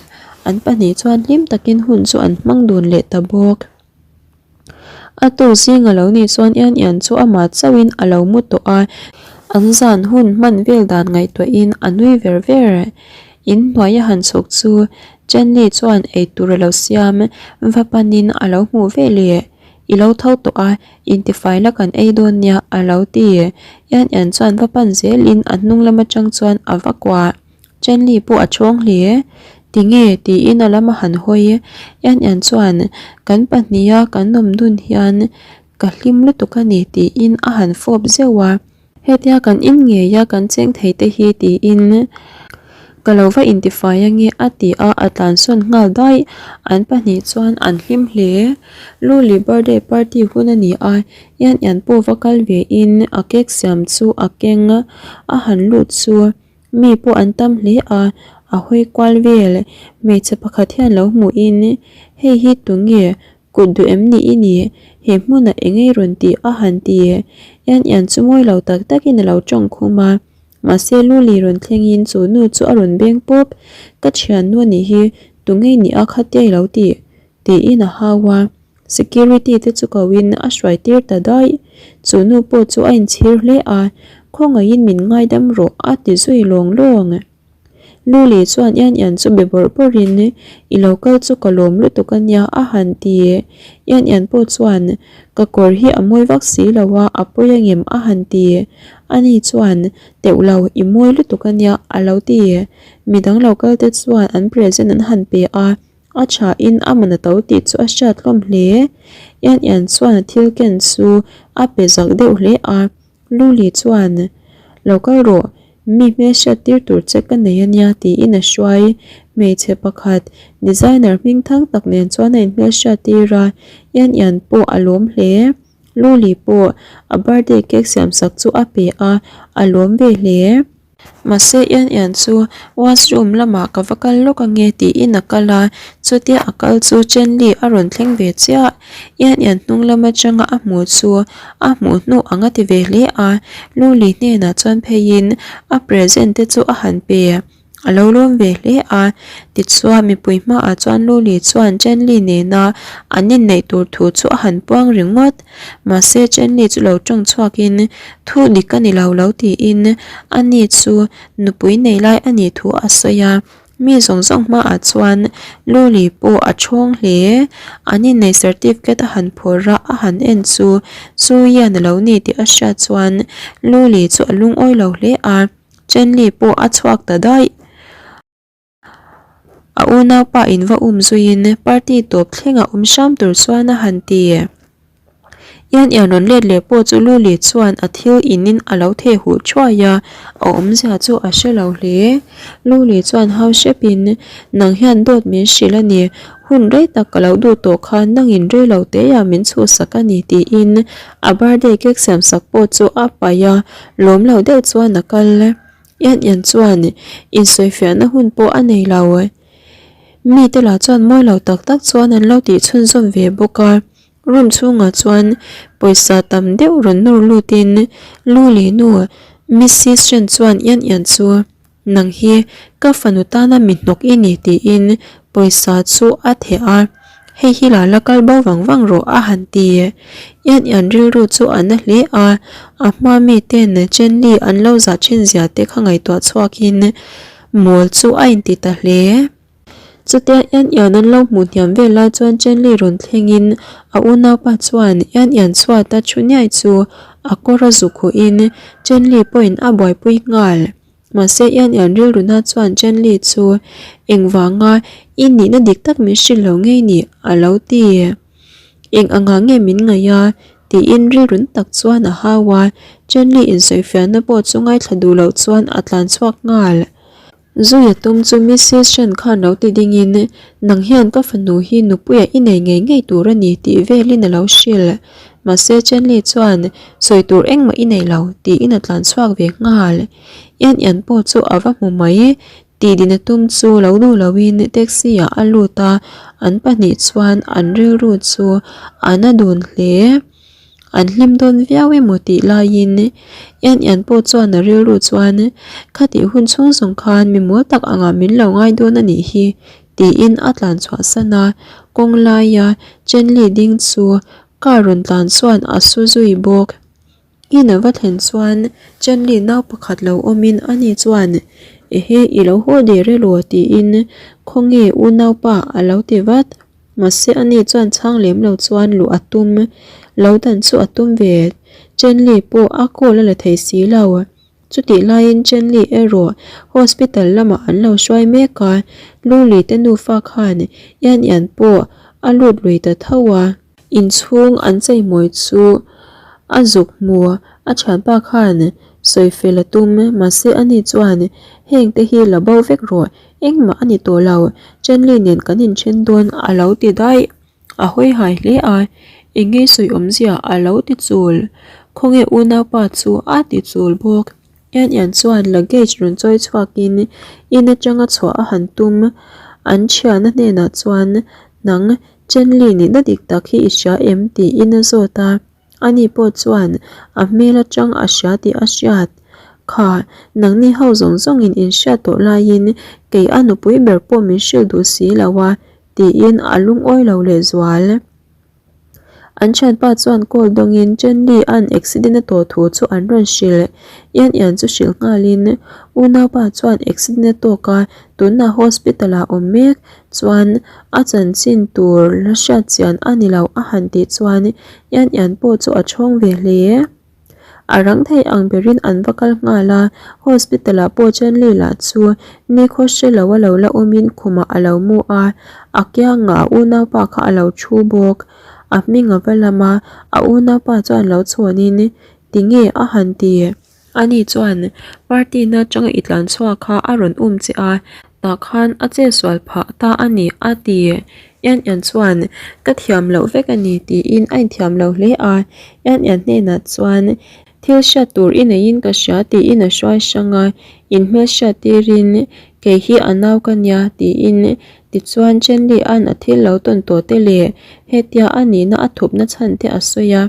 an pahnih chuan hlim takin hun chu an hmang dun leh ta bawk. A tuk zing a lo nih chuan Ian Ian chu amah chauhin a lo mu tawh a, an zan hun hman vel dan ngaihtuahin a nui ver ver. In hnuai a han chhuk chu Chenli chuan eitur a lo siam va panin a lo hmuh ve leh, I lo tho tawh a, intifai la kan ei dawn nia a lo ti. Ian Ian chuan va pan zelin a hnung lam atang chuan a va kuah. Chenli pawh a chhawng hle. Tinge? tiin a lam a han hawi. Ian Ian chuan, Kan pahniha kan awm dun hian ka hlim lutuk a ni tiin a han fawp zeuh a. Hetia kan in ngei a kan cheng thei te hi tiin ka lo va intifai ange a ti a, a tlansawn nghal daih. An pahnih chuan an hlim hle. Luli birthday party hun a ni a, Ian Ian pawh va kal ve in a cake siam chu a keng a han lut chu. Mi pawh an tam hle a, a hawi kual vel. Hmeichhe pakhat hian lo hmuhin, Hei hi tunge? Kut duh em ni i nih? He hmunah eng ei rawn tih a han ti. Ian Ian chu mawi lo tak takin a lo tawng khum a. Mahse Luli rawn thlengin chu nu chu a rawn beng pawp. Ka thiannu a nih hi. Tunge i nih a khatia i lo tih? tiin a hau a. Security te chu ko in a hruai tir ta daih. Chu nu pawh chu a inchhir hle a, Khawngaihin min ngaidam rawh a ti zui lawng lawng. Luli chuan Ian Ian chu be bawrh bawrhin, I lo kal chu ka lawm lutuk a nia a han ti. Ian Ian pawh chuan, Ka kawr hi a mawi vak si lo a, a pawi angem a han ti. Ani chuan, Teuh lo, i mawi lutuk a nia a lo ti. Midang lo kal te chuan an present an han pe a. A thain a man a to tih chu a hriat hlawm hle. Ian Ian chuan a thil ken chu a pe zak deuh hle a. Luli chuan, Lo kal rawh, mi hmelhriat tir tur che ka nei a nia tiin a hruai. Hmeichhe pakhat, designer hming thang tak nen chuan a inhmelhriat tir a, Ian Ian pawh a lawm hle. Luli pawh a birthday cake siamsak chu a pe a, a lawm ve hle. Mahse Ian Ian chu washroom lamah ka va kal lawk ange tiin a kal a, chutia a kal chu Chen Li a rawn thleng ve chiah. Ian Ian hnung lam atanga a hmuh chu a hmuh hnu ang a ti ve hle a, Lu Li hnenah chuan pheiin a present te chu a han pe. A lo lawm ve hle a, tichuan mipui hmaah chuan Luli chuan Chenli nena an inneih tur thu chu a han puang ringawt. Mahse Chenli chu lo tawng chhuakin thu dik a ni lo lo tiin ani chu nupui nei lai a nih thu a sawi a. Mi zawng zawng hmaah chuan Luli pawh a thawng hle. An inneih certificate a han phawrh a, a han en chu Chu hian a lo ni tih a hriat chuan Luli chu a lungawi lo hle a. Chenli pawh a chhuak ta daih. A unaupa in va um zuiin party tawp thlengah awm hram tur chuan a han ti. Ian Ian rawn let leh pawh chu Luli chuan a thil inin a lo theh huh thuai a, a awmzia chu a hre lo hle. Luli chuan hau hrepin, Nang hian dawt min hrilh a ni, hun rei tak ka lo duh tawh khan nangin rei lo teia min chhuhsak a ni tiin a birthday cake siamsak pawh chu a paih a, Lawm lo deuh chuan a kal. Ian Ian chuan insawifiahna hun pawh a nei lo. Mite lah chuan mawi lo tak tak chuan an lo tih chhunzawm ve bawk a. Room chhungah chuan pawisa tam deuh rawn nawr lutin Luli nu Missis Chen chuan Ian Ian chu Nang hi ka fanu tana mi hnawk i ni tiin pawisa chu a theh a, hei hi la la kal bo vang vang rawh a han ti. Ian ian rilru chu a na hle a, a hma mi ten Chenli an lo zah thin zia te kha ngaihtuah chhuakin mawl chu a inti ta hle. Chutia Ian Ian an lo hmuh hniam vel lai chuan Chenli rawn thlengin a unaupa chuan Ian Ian chhuata thu niai chu a kawr a zuk huhin Chenli pawhin a buaipui nghal. Mahse Ian Ian rilruna chuan Chenli chu engvanga i nihna dik tak min hrilh lo ngei ni a lo ti. Eng angah nge min ngaih a? tiin rilrun tak chuan a hau a, Chenli insawifiahna pawh chu ngaithla duh loh chuan a tlan chhuak nghal. Zuia tum chu Missis Shen khan lo ti dingin, Nang hian ka fanu hi nupuia i nei ngei ngei tur a ni tih velin a lo hrilh. Mahse Chenli chuan, Sawi tur engmah i nei lo, tiin a tlan chhuak ve nghal. Ian Ian pawh chu a va hmu mai. Tihdin a tum chu lo duh loin taxi ah a lut a, an pahnih chuan an rilru chu a na dun hle. An hlim dawn viau emaw tih laiin Ian Ian pawh chuan a rilru chuan khatih hun chhung zawng khan mi mawl tak angah min lo ngai dawn a nih hi tiin a tlan chhuah san a, kawng laia Chenli ding chu car rawn tlan chuan a su zui bawk. In a va thlen chuan Chenli nau pakhat lo awmin ani chuan Ehe i lo haw der elaw tiin khawnge unaupa a lo ti vat. Mahse ani chuan chhang lem lo chuan luh a tum lo dan chu a tum ve. Chenli pawh a call a la thei si lo. Chutih laiin Chenli erawh hospital lamah an lo hruai mek a, Luli te nufa khan Ian Ian pawh a lut lui ta tho a. Inchhung an cheimawi chu a zuk hmu a thianpa khan sawifel a tum mahse ani chuan heng te hi la bo vek rawh Engmah a ni tawh lo, Chenli nen kan inthen dawn a lo ti daih. A hawi hai hle a, eng nge sawi awmzia a lo ti chul. Khawnge unaupa chu a ti chul bawk. Ian Ian chuan luggage rawn chawi chhuakin in atanga chhuah a han tum. An thiana hnenah chuan, Nang, Chenli nihna dik tak hi i hria em? tiin a zawt a. Ani pawh chuan a hmel atang a hria tih a hriat. Kha, nangni ho zawng zawngin in hriat tawh laiin kei a nupui ber pawh min hrilh duh si lo a, tiin a lungawi lo lehzual. An thianpa chuan call dawngin Chenli an accident a tawh thu chu an rawn hrilh. Ian Ian chu hrilh nghalin unaupa chuan accident a tawk a, tunah hospital ah awm mek chuan a chanchin tur la hriat chian a ni lo a han tih chuan Ian Ian pawh chu a chhawng ve hle. A rang thei ang berin an va kal nghal a, hospital ah pawh Chenli lah chu nikhaw hre lo a lo la awmin khumah a lo mu a, a kiangah a unaupa kha a lo thu bawk. A hming a va lam a, a unaupa chuan lo chhawnin tinge a han ti. Ani chuan party na atanga i tlan chhuak kha a rawn um che a, tah khan a che sual phah ta a ni a ti. Ian Ian chuan ka thiam loh vek a ni tiin a inthiam lo hle a, Ian Ian hnenah chuan thil hriat tur i neiin ka hria tiin a hruai hrang a, inhmel hriat tirin kei hi a nau ka nia tiin tichuan Chenli an a thil lo tawn tawh te leh hetia a nihna a thupna chhan te a sawi a.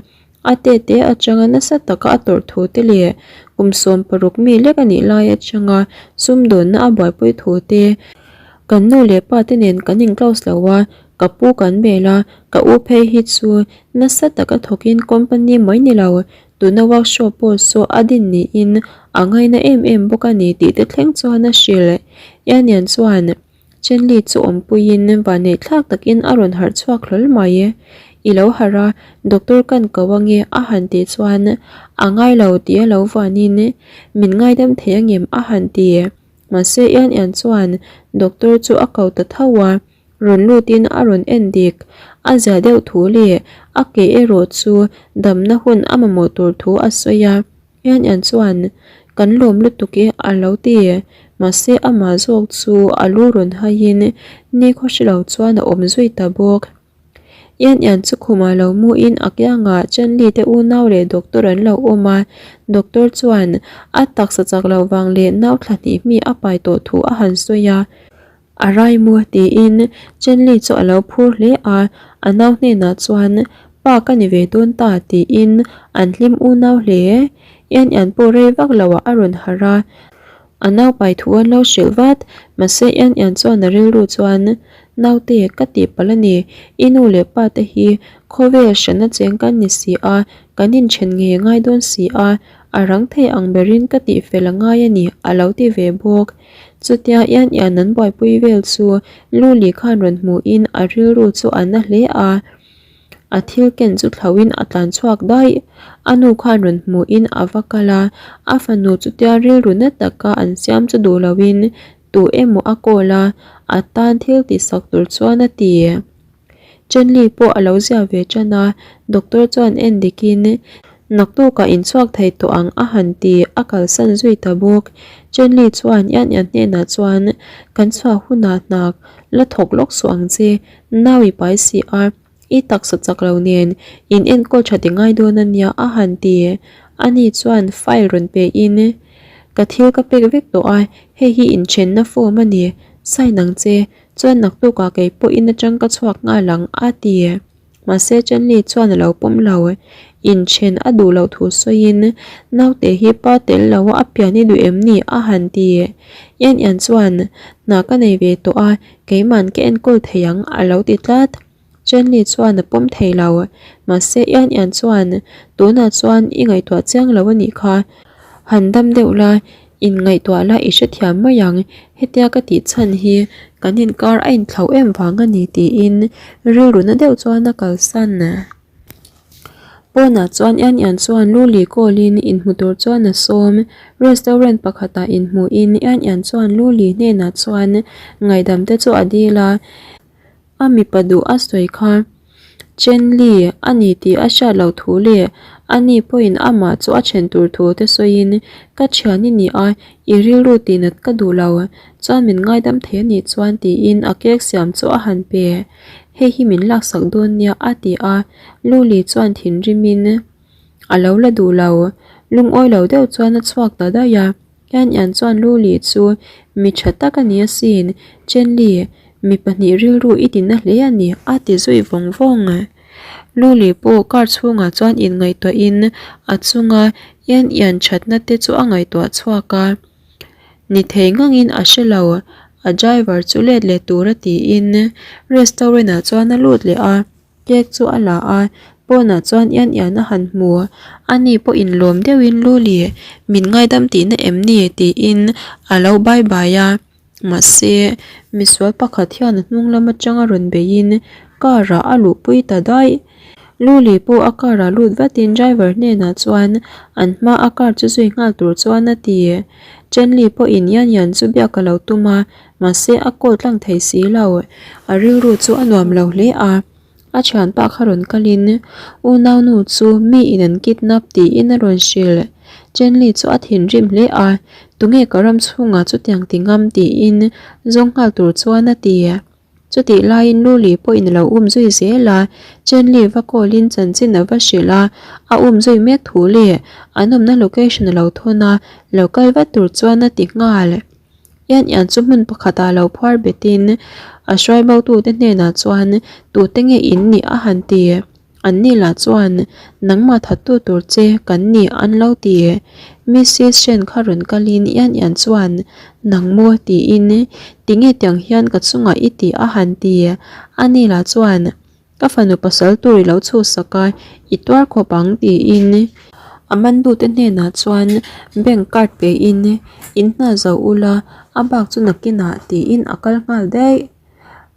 A tete atanga nasa taka a tawrh thu te leh kum 16 mi lek a nih lai atanga sumdawnna a buaipui thu te, Kan nu leh pa te nen kan in close lo a, ka pu kan bel a, ka u phei hi chu nasa taka thawkin company mai ni lo, tuna workshop pawh saw a din niin a ngaina em em bawk a ni tih te thleng chuan a hrilh. Ianian chuan. Chenli chu awmpuiin vanneih thlak takin a rawn harh chhuak hlawl mai. I lo harh a, doctor kan ko ange a han tih chuan a ngai lo tih a lo vanin min ngaidam thei angem a han ti. Mahse Ian Ian chuan doctor chu a ko ta tho a, rawn lutin a rawn en dik. A zia deuh thu leh a ke erawh chu damna hun a mamawh tur thu a sawi a. Ian Ian chuan, Kan lawm lutuk e a lo ti. Mahse amah zawk chu a lu rawn haiin nikhaw hre lo chuan a awm zui ta bawk. Ian Ian chu khumah lo muin a kiangah Chenli te unau leh doctor an lo awm a, doctor chuan a taksa chak loh vang leh nau thla hnih hmi a pai tawh thu a han sawi a. A rai mu tiin Chenli chu a lo phur hle a, a nau hnenah chuan Pa ka ni ve dawn ta tiin an hlim unau hle. Ian Ian pawh rei vak loah a rawn harh a, a nau pai thu an lo hrilh vat. Mahse Ian Ian chuan a rilru chuan Naute ka tih palh a ni, i nu leh pa te hi khawvel hranna cheng kan ni si a, kan inthen ngei ngai dawn si a, a rang thei ang berin ka tih fel a ngai a ni a lo ti ve bawk. Chutia Ian Ian an buaipui vel chu Luli khan rawn hmuhin a rilru chu a na hle a, a thil ken chu thlauhin a tlan chhuak daih. A nu khan rawn hmuhin a va kal a, a fanu chutia rilru na taka an siam chu duh loin tu emaw a call a, a tan thil tihsak tur chuan a ti. Chenli pawh a lo zia ve tan a, doctor chuan en dikin naktukah inchhuak thei tawh ang a han ti a kalsan zui ta bawk. Chenli chuan Ian Ian hnenah chuan kan chhuah hunah hnak la thawk lawk suh ang che, nau i pai si a, i taksa chak lo nen in enkawl tha ti ngai dawn a nia a han ti. Ani chuan file rawn pe in ka thil ka pek vek tawh a, hei hi inthenna form a ni, sign ang che, Chuan naktukah kei pawh in atang ka chhuak nghal ang a ti. Mahse Chenli chuan a lo pawm lo. Inthen a duh loh thu sawiin naute hi pa tel lo a pian i duh em ni a han ti. Ian Ian chuan hna ka nei ve tawh a, keiman ka enkawl thei ang a lo ti tlat. Chenli chuan a pawm thei lo. Mahse Ian Ian chuan tunah chuan i ngaihtuah chiang lo a nih kha. Han dam deuh la, Inngaihtuah la i hrethiam mai ang, hetia ka tih chhan hi kan inkar a inthlauh em vang a ni tiin rilru na deuh chuan a kalsan. Pawnah chuan Ian Ian chuan Luli call-in inhmu tur chuan a sawm. Restaurant pakhatah inhmuhin Ian Ian chuan Luli hnenah chuan ngaihdam te chu a dil a. A mipa duh a sawi kha Chen Li a ni tih a hriat loh thu leh a ni pawhin amah chu a then tur thu te sawiin ka thian i ni a, i rilru tihnat ka duh lo, chuan min ngaidam thei a nih chuan tiin a cake siam chu a han pe. Hei hi min laksak dawn nia a ti a, Luli chuan thinrimin a lo la duh lo, lungawi lo deuh chuan a chhuak ta daih a. Hian Ian chuan Luli chu mi tha tak a ni asin, Chenli, mi pahnih rilru i ti na hle a ni, a ti zui vawng vawng. Luli pawh car chhungah chuan inngaihtuahin a chunga Yan Yan thatna te chu a ngaihtuah chhuak a. Ni thei ngangin a hre lo, a driver chu let leh tura tiin restaurant ah chuan a lut leh a, cake chu a la a, pawnah chuan Yan Yan a han hmu, ani pawhin lawm deuhin Luli min ngaidam tihna em ni tiin a lo bye bye a, mahse misual pakhat hian a hnung lam atanga rawn beiin car ah a luhpui ta daih. Luli pawh a car ah lut vatin driver hnenah chuan an hma a car chu zui nghal tur chuan a ti. Chenli pawhin Yan Yan chu biak a lo tum a, mahse a call tlang thei si lo. A rilru chu a nuam lo hle a, a thianpa kha rawn kalin unaunu chu mi in an kidnap tiin a rawn hrilh. Chenli chu a thinrim hle a, tunge ka ram chhungah chutiang ti ngam tiin zawng nghal tur chuan a ti. Chutih laiin Luli pawhin a lo um zui zel a, Chenli va call-in chanchin a va hrilh a, a um zui mek thu leh an awmna location a lo thawn a, lo kal vat tur chuan a ti nghal. Ian Ian chu hmun pakhatah lo phuar betin a hruai botute hnenah chuan tute nge in nih a han ti. An ni lah chuan nangmah thattu tur che kan ni an lo ti. Mrs Shen kha rawn kalin Ian Ian chuan nang maw tiin tinge tiang hian ka chungah i tih a han ti. A ni lah chuan ka fanu pasal tur i lo chhuhsak a i tuar khawp ang tiin a mandute hnenah chuan bank card pein in hna zo ula a bak chu nakinah tiin a kal nghal daih.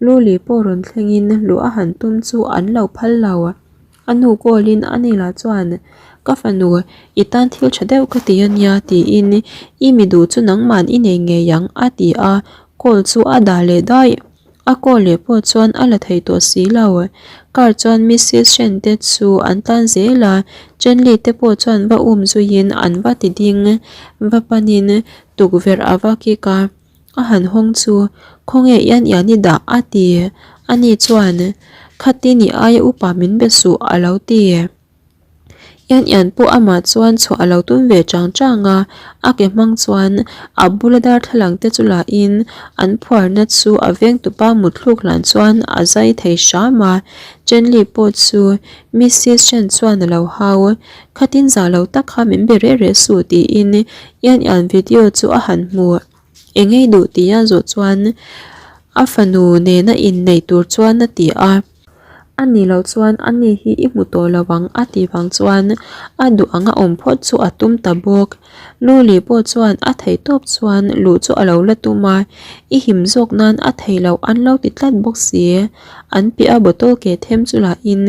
Luli pawh rawn thlengin luh a han tum chu an lo phal lo. A nu call-in a ni lah chuan, Ka fanu, i tan thil tha deuh ka ti a nia tiin i mi duh chu nangman i nei ngei ang a ti a, call chu a dah leh daih. A call leh pawh chuan a la thei tawh si lo. Car chuan Mrs Shen te chu an tlan zel a, Chenli te pawh chuan va um zuiin an va ti ding va panin tukverh a va kik a. A han hawng chu, Khawnge Ian Ian i dah? a ti. Ani chuan, Khati ni aia upa min be suh a lo ti. Ian Ian pawh amah chuan chhuah a lo tum ve chang chang a, a ke hmang chuan a bula darthlalang te chu lahin an phuarna chu a vengtupa mutthluk hlan chuan a zai thei hram a. Chenli pawh chu Mrs Chen chuan a lo hau. Khatin zah lo tak kha min be reh reh suh tiin Ian Ian video chu a han hmu. Engei duh tih a zawh chuan a fanu nena inneih tur chuan a ti a. A nih loh chuan a ni hi i hmu tawh lo ang a tih vang chuan a duh anga awm phawt chu a tum ta bawk. Luli pawh chuan a theih tawp chuan luh chu a lo la tum a, i him zawk nan a theih loh an lo ti tlat bawk si. An piah a bottle ke them chu lah in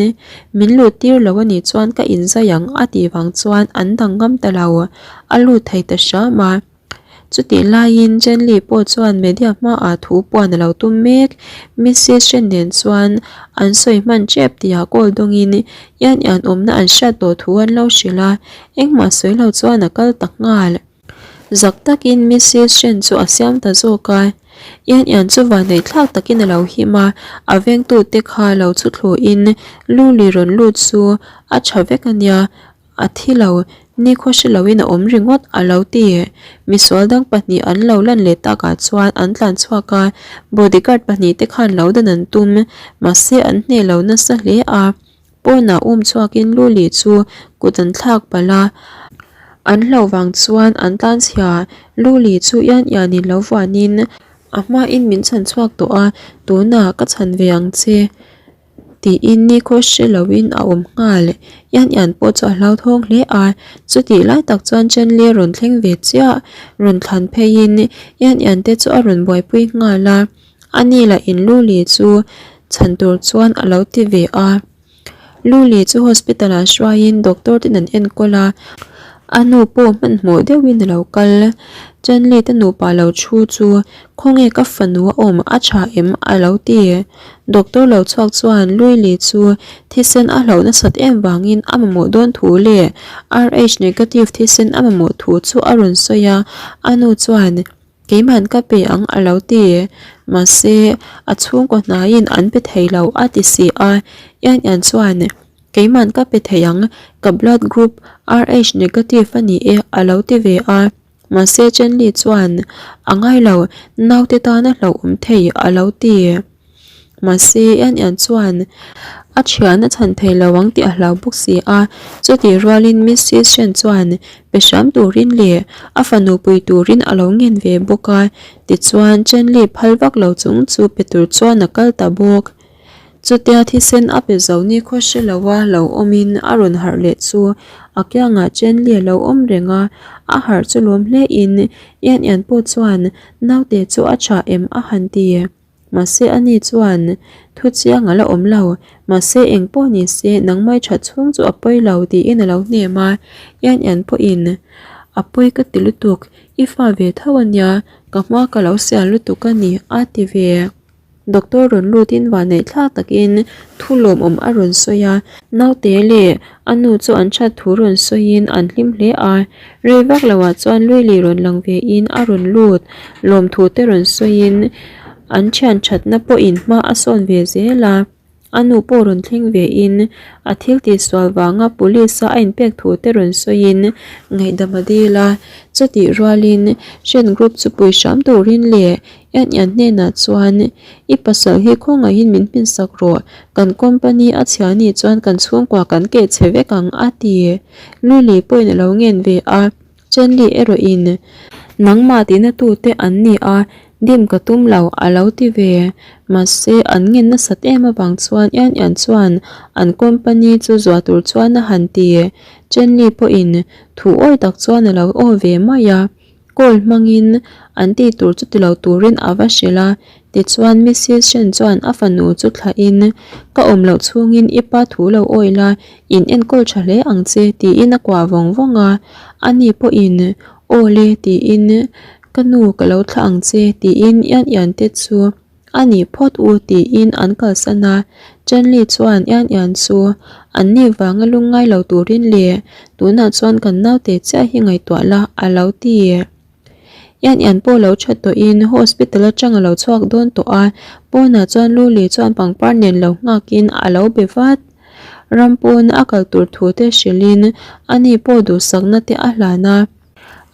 min lut tir lo a nih chuan ka inzai ang a tih vang chuan an dang ngam ta lo, a lut thei ta hram a. Chutih laiin Jenli pawh chuan media hmaah thu puan a lo tum mek. Mrs Shen nen chuan an sawi hman tep tihah call dawngin Ian Ian awmna an hriat tawh thu an lo hrilh a, engmah sawi lo chuan a kal ta nghal. Zak takin Mrs Shen chu a siam ta zawk a, Ian Ian chu vanneih thlak takin a lo him a, a vengtute kha lo chu thluin Luli rawn lut chu a tha vek a nia, A thi lo, nikhaw hre loin a awm ringawt a lo ti. Misual dang pahnih an lo lan leh takah chuan an tlan chhuak a, bodyguard pahnih te khan lo dan an tum, mahse an hneh lo nasa hle a. Pawnah um chhuakin Luli chu kut an thlak palh a, an hlauh vang chuan an tlan chhia. Luli chu ian ianin lo vuanin a hmain min chhan chhuak tawh a, tunah ka chhan ve ang che. Tiin nikhaw hre loin a awm nghal. Ian Ian pawh chu a hlauthawng hle a, chutih lai tak chuan Chenli a rawn thleng ve chiah. Rawn thlan pheiin Ian Ian te chu a rawn buaipui nghal a, ani lah in Luli chu chhan tur chuan a lo ti ve a. Luli chu hospital ah hruaiin doctor ten an enkawl a, a nu pawh hmanhmawh deuhin a lo kal. Chenli te nupa lo thu chu Khawnge ka fanu a awm a tha em? a lo ti. Doctor lo chhuak chuan Luili chu thisen a hlauh nasat em vangin a mamawh dawn thu leh Rh negative thisen a mamawh thu chu a rawn sawi a, a nu chuan Keiman ka pe ang a lo ti. Mahse, a chhungkaw hnaiin an pe thei lo a ti si a, Ian Ian chuan Keiman ka pe thei ang, ka blood group Rh negative a ni e a lo ti ve a. Mahse Chenli chuan, A ngai lo, naute tana hlauhawm thei a lo ti. Mahse Ian Ian chuan, A thian a chhan thei lo ang tih a hlau bawk si a, chutih rualin Missis Shen chuan pe hram turin leh a fanu pui turin a lo ngen ve bawk a, tichuan Chen Li phal vak lo chung chu pe tur chuan a kal ta bawk. Chutia thisen a pe zo ni khaw hre lo a lo awmin a rawn harh leh chu a kiangah Chen Li a lo awm reng a, a harh chu lawm hle in Yan Yan pawh chuan naute chu a tha em a han ti. Mahse ani chuan thu chiang a la awm lo, mahse eng pawh ni se nangmai that chhung chu a pawi lo tiin a lo hnem a, Yan Yan pawhin a pawi ka ti lutuk, i fa ve tho a nia, ka hma ka lo sial lutuk a ni a ti ve. Doctor rawn lutin vanneih thlak takin thu lawmawm a rawn sawi a, naute leh a nu chu an that thu rawn sawiin an hlim hle a, rei vak loah chuan Luili rawn lang vein a rawn lut lawmthu te rawn sawiin an thian thatna pawhin hma a sawn ve zel a. A nu pawh rawn thleng vein a thil tihsual vanga police a a inpek thu te rawn sawiin ngaihdam a dil a. Chutih rualin Shen Group chu pui hram turin leh Yan Yan hnenah chuan I pasal hi khawngaihin min hminsak rawh, kan company a chhia nih chuan kan chhungkua kan keh chhe vek ang a ti. Lily pawhin a lo ngen ve a. Chenli erawhin, Nangmah tihna tute an ni a, dim ka tum lo, a lo ti ve. Mahse, an ngen nasat em avang chuan Yan Yan chuan an company chu zuah tur chuan a han ti. Chenli pawhin thu awi tak chuan a lo aw ve mai a. Call hmangin an tih tur chu ti lo turin a va hrilh a, tichuan Missis Shen chuan a fanu chu thlahin, Ka awm loh chhungin i pa thu lo awi la, in enkawl tha hle ang che tiin a kuah vawng vawng a, ani pawhin Aw le tiin Ka nu ka lo thlah ang che tiin Ian Ian te chu A nih phawt u tiin an kalsan a, Chenli chuan Ian Ian chu an ni vanga lungngai lo turin le tunah chuan kan naute chiah hi ngaihtuah la a lo ti. Ian Ian pawh lo tha tawhin hospital atang a lo chhuak dawn tawh a, pawnah chuan Luli chuan pangpar nen lo nghakin a lo be vat. Ram pawn a kal tur thu te hrilhin ani pawh duhsakna te a hlan a.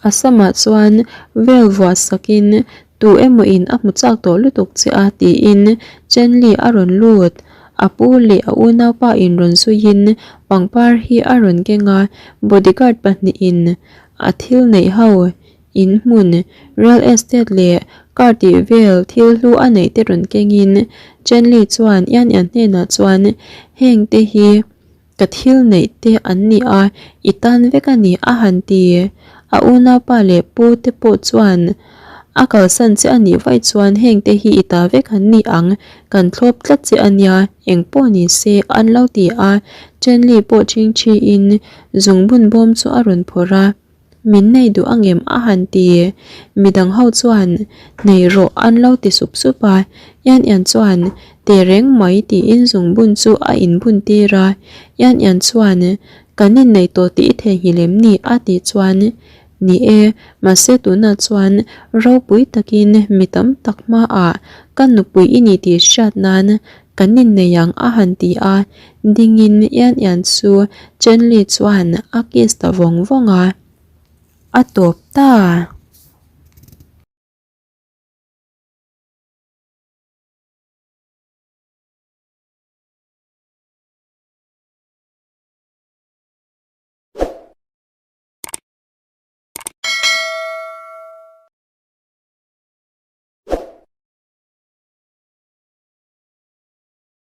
A samah chuan vel vuah sakin tu emaw in a hmu chak tawh lutuk che a tiin Chenli a rawn lut. A pu leh a unaupa in rawn zuiin pangpar hi a rawn keng a, bodyguard pahnihin a thil neih ho in hmun, real estate leh car tih vel thil hlu a neih te rawn kengin Chenli chuan Yan Yan hnenah chuan heng te hi Ka thil neih te an ni a, i tan vek a ni a han ti. A unaupa leh pu te pawh chuan a kalsan che a nih vaih chuan heng te hi i ta vek an ni ang, kan thlawp tlat che a nia, eng pawh ni se an lo ti a. Chenli pawh chingchiin zungbun bawm chu a rawn phawrh a. Min nei duh angem a han ti. Midang ho chuan nei rawh an lo ti sup sup a, Yan Yan chuan teh reng mai tiin zungbun chu a inbun tir a, Yan Yan chuan kan inneih tawh tih i theihnghilh em ni a tih chuan ni e, mahse tunah chuan ropui takin mi tam tak hmaah ka nupui i ni tih hriat nan Kan innei ang a han ti a, dingin Ian Ian chu Chenli chuan a kiss ta vawng vawng a, a tawp ta.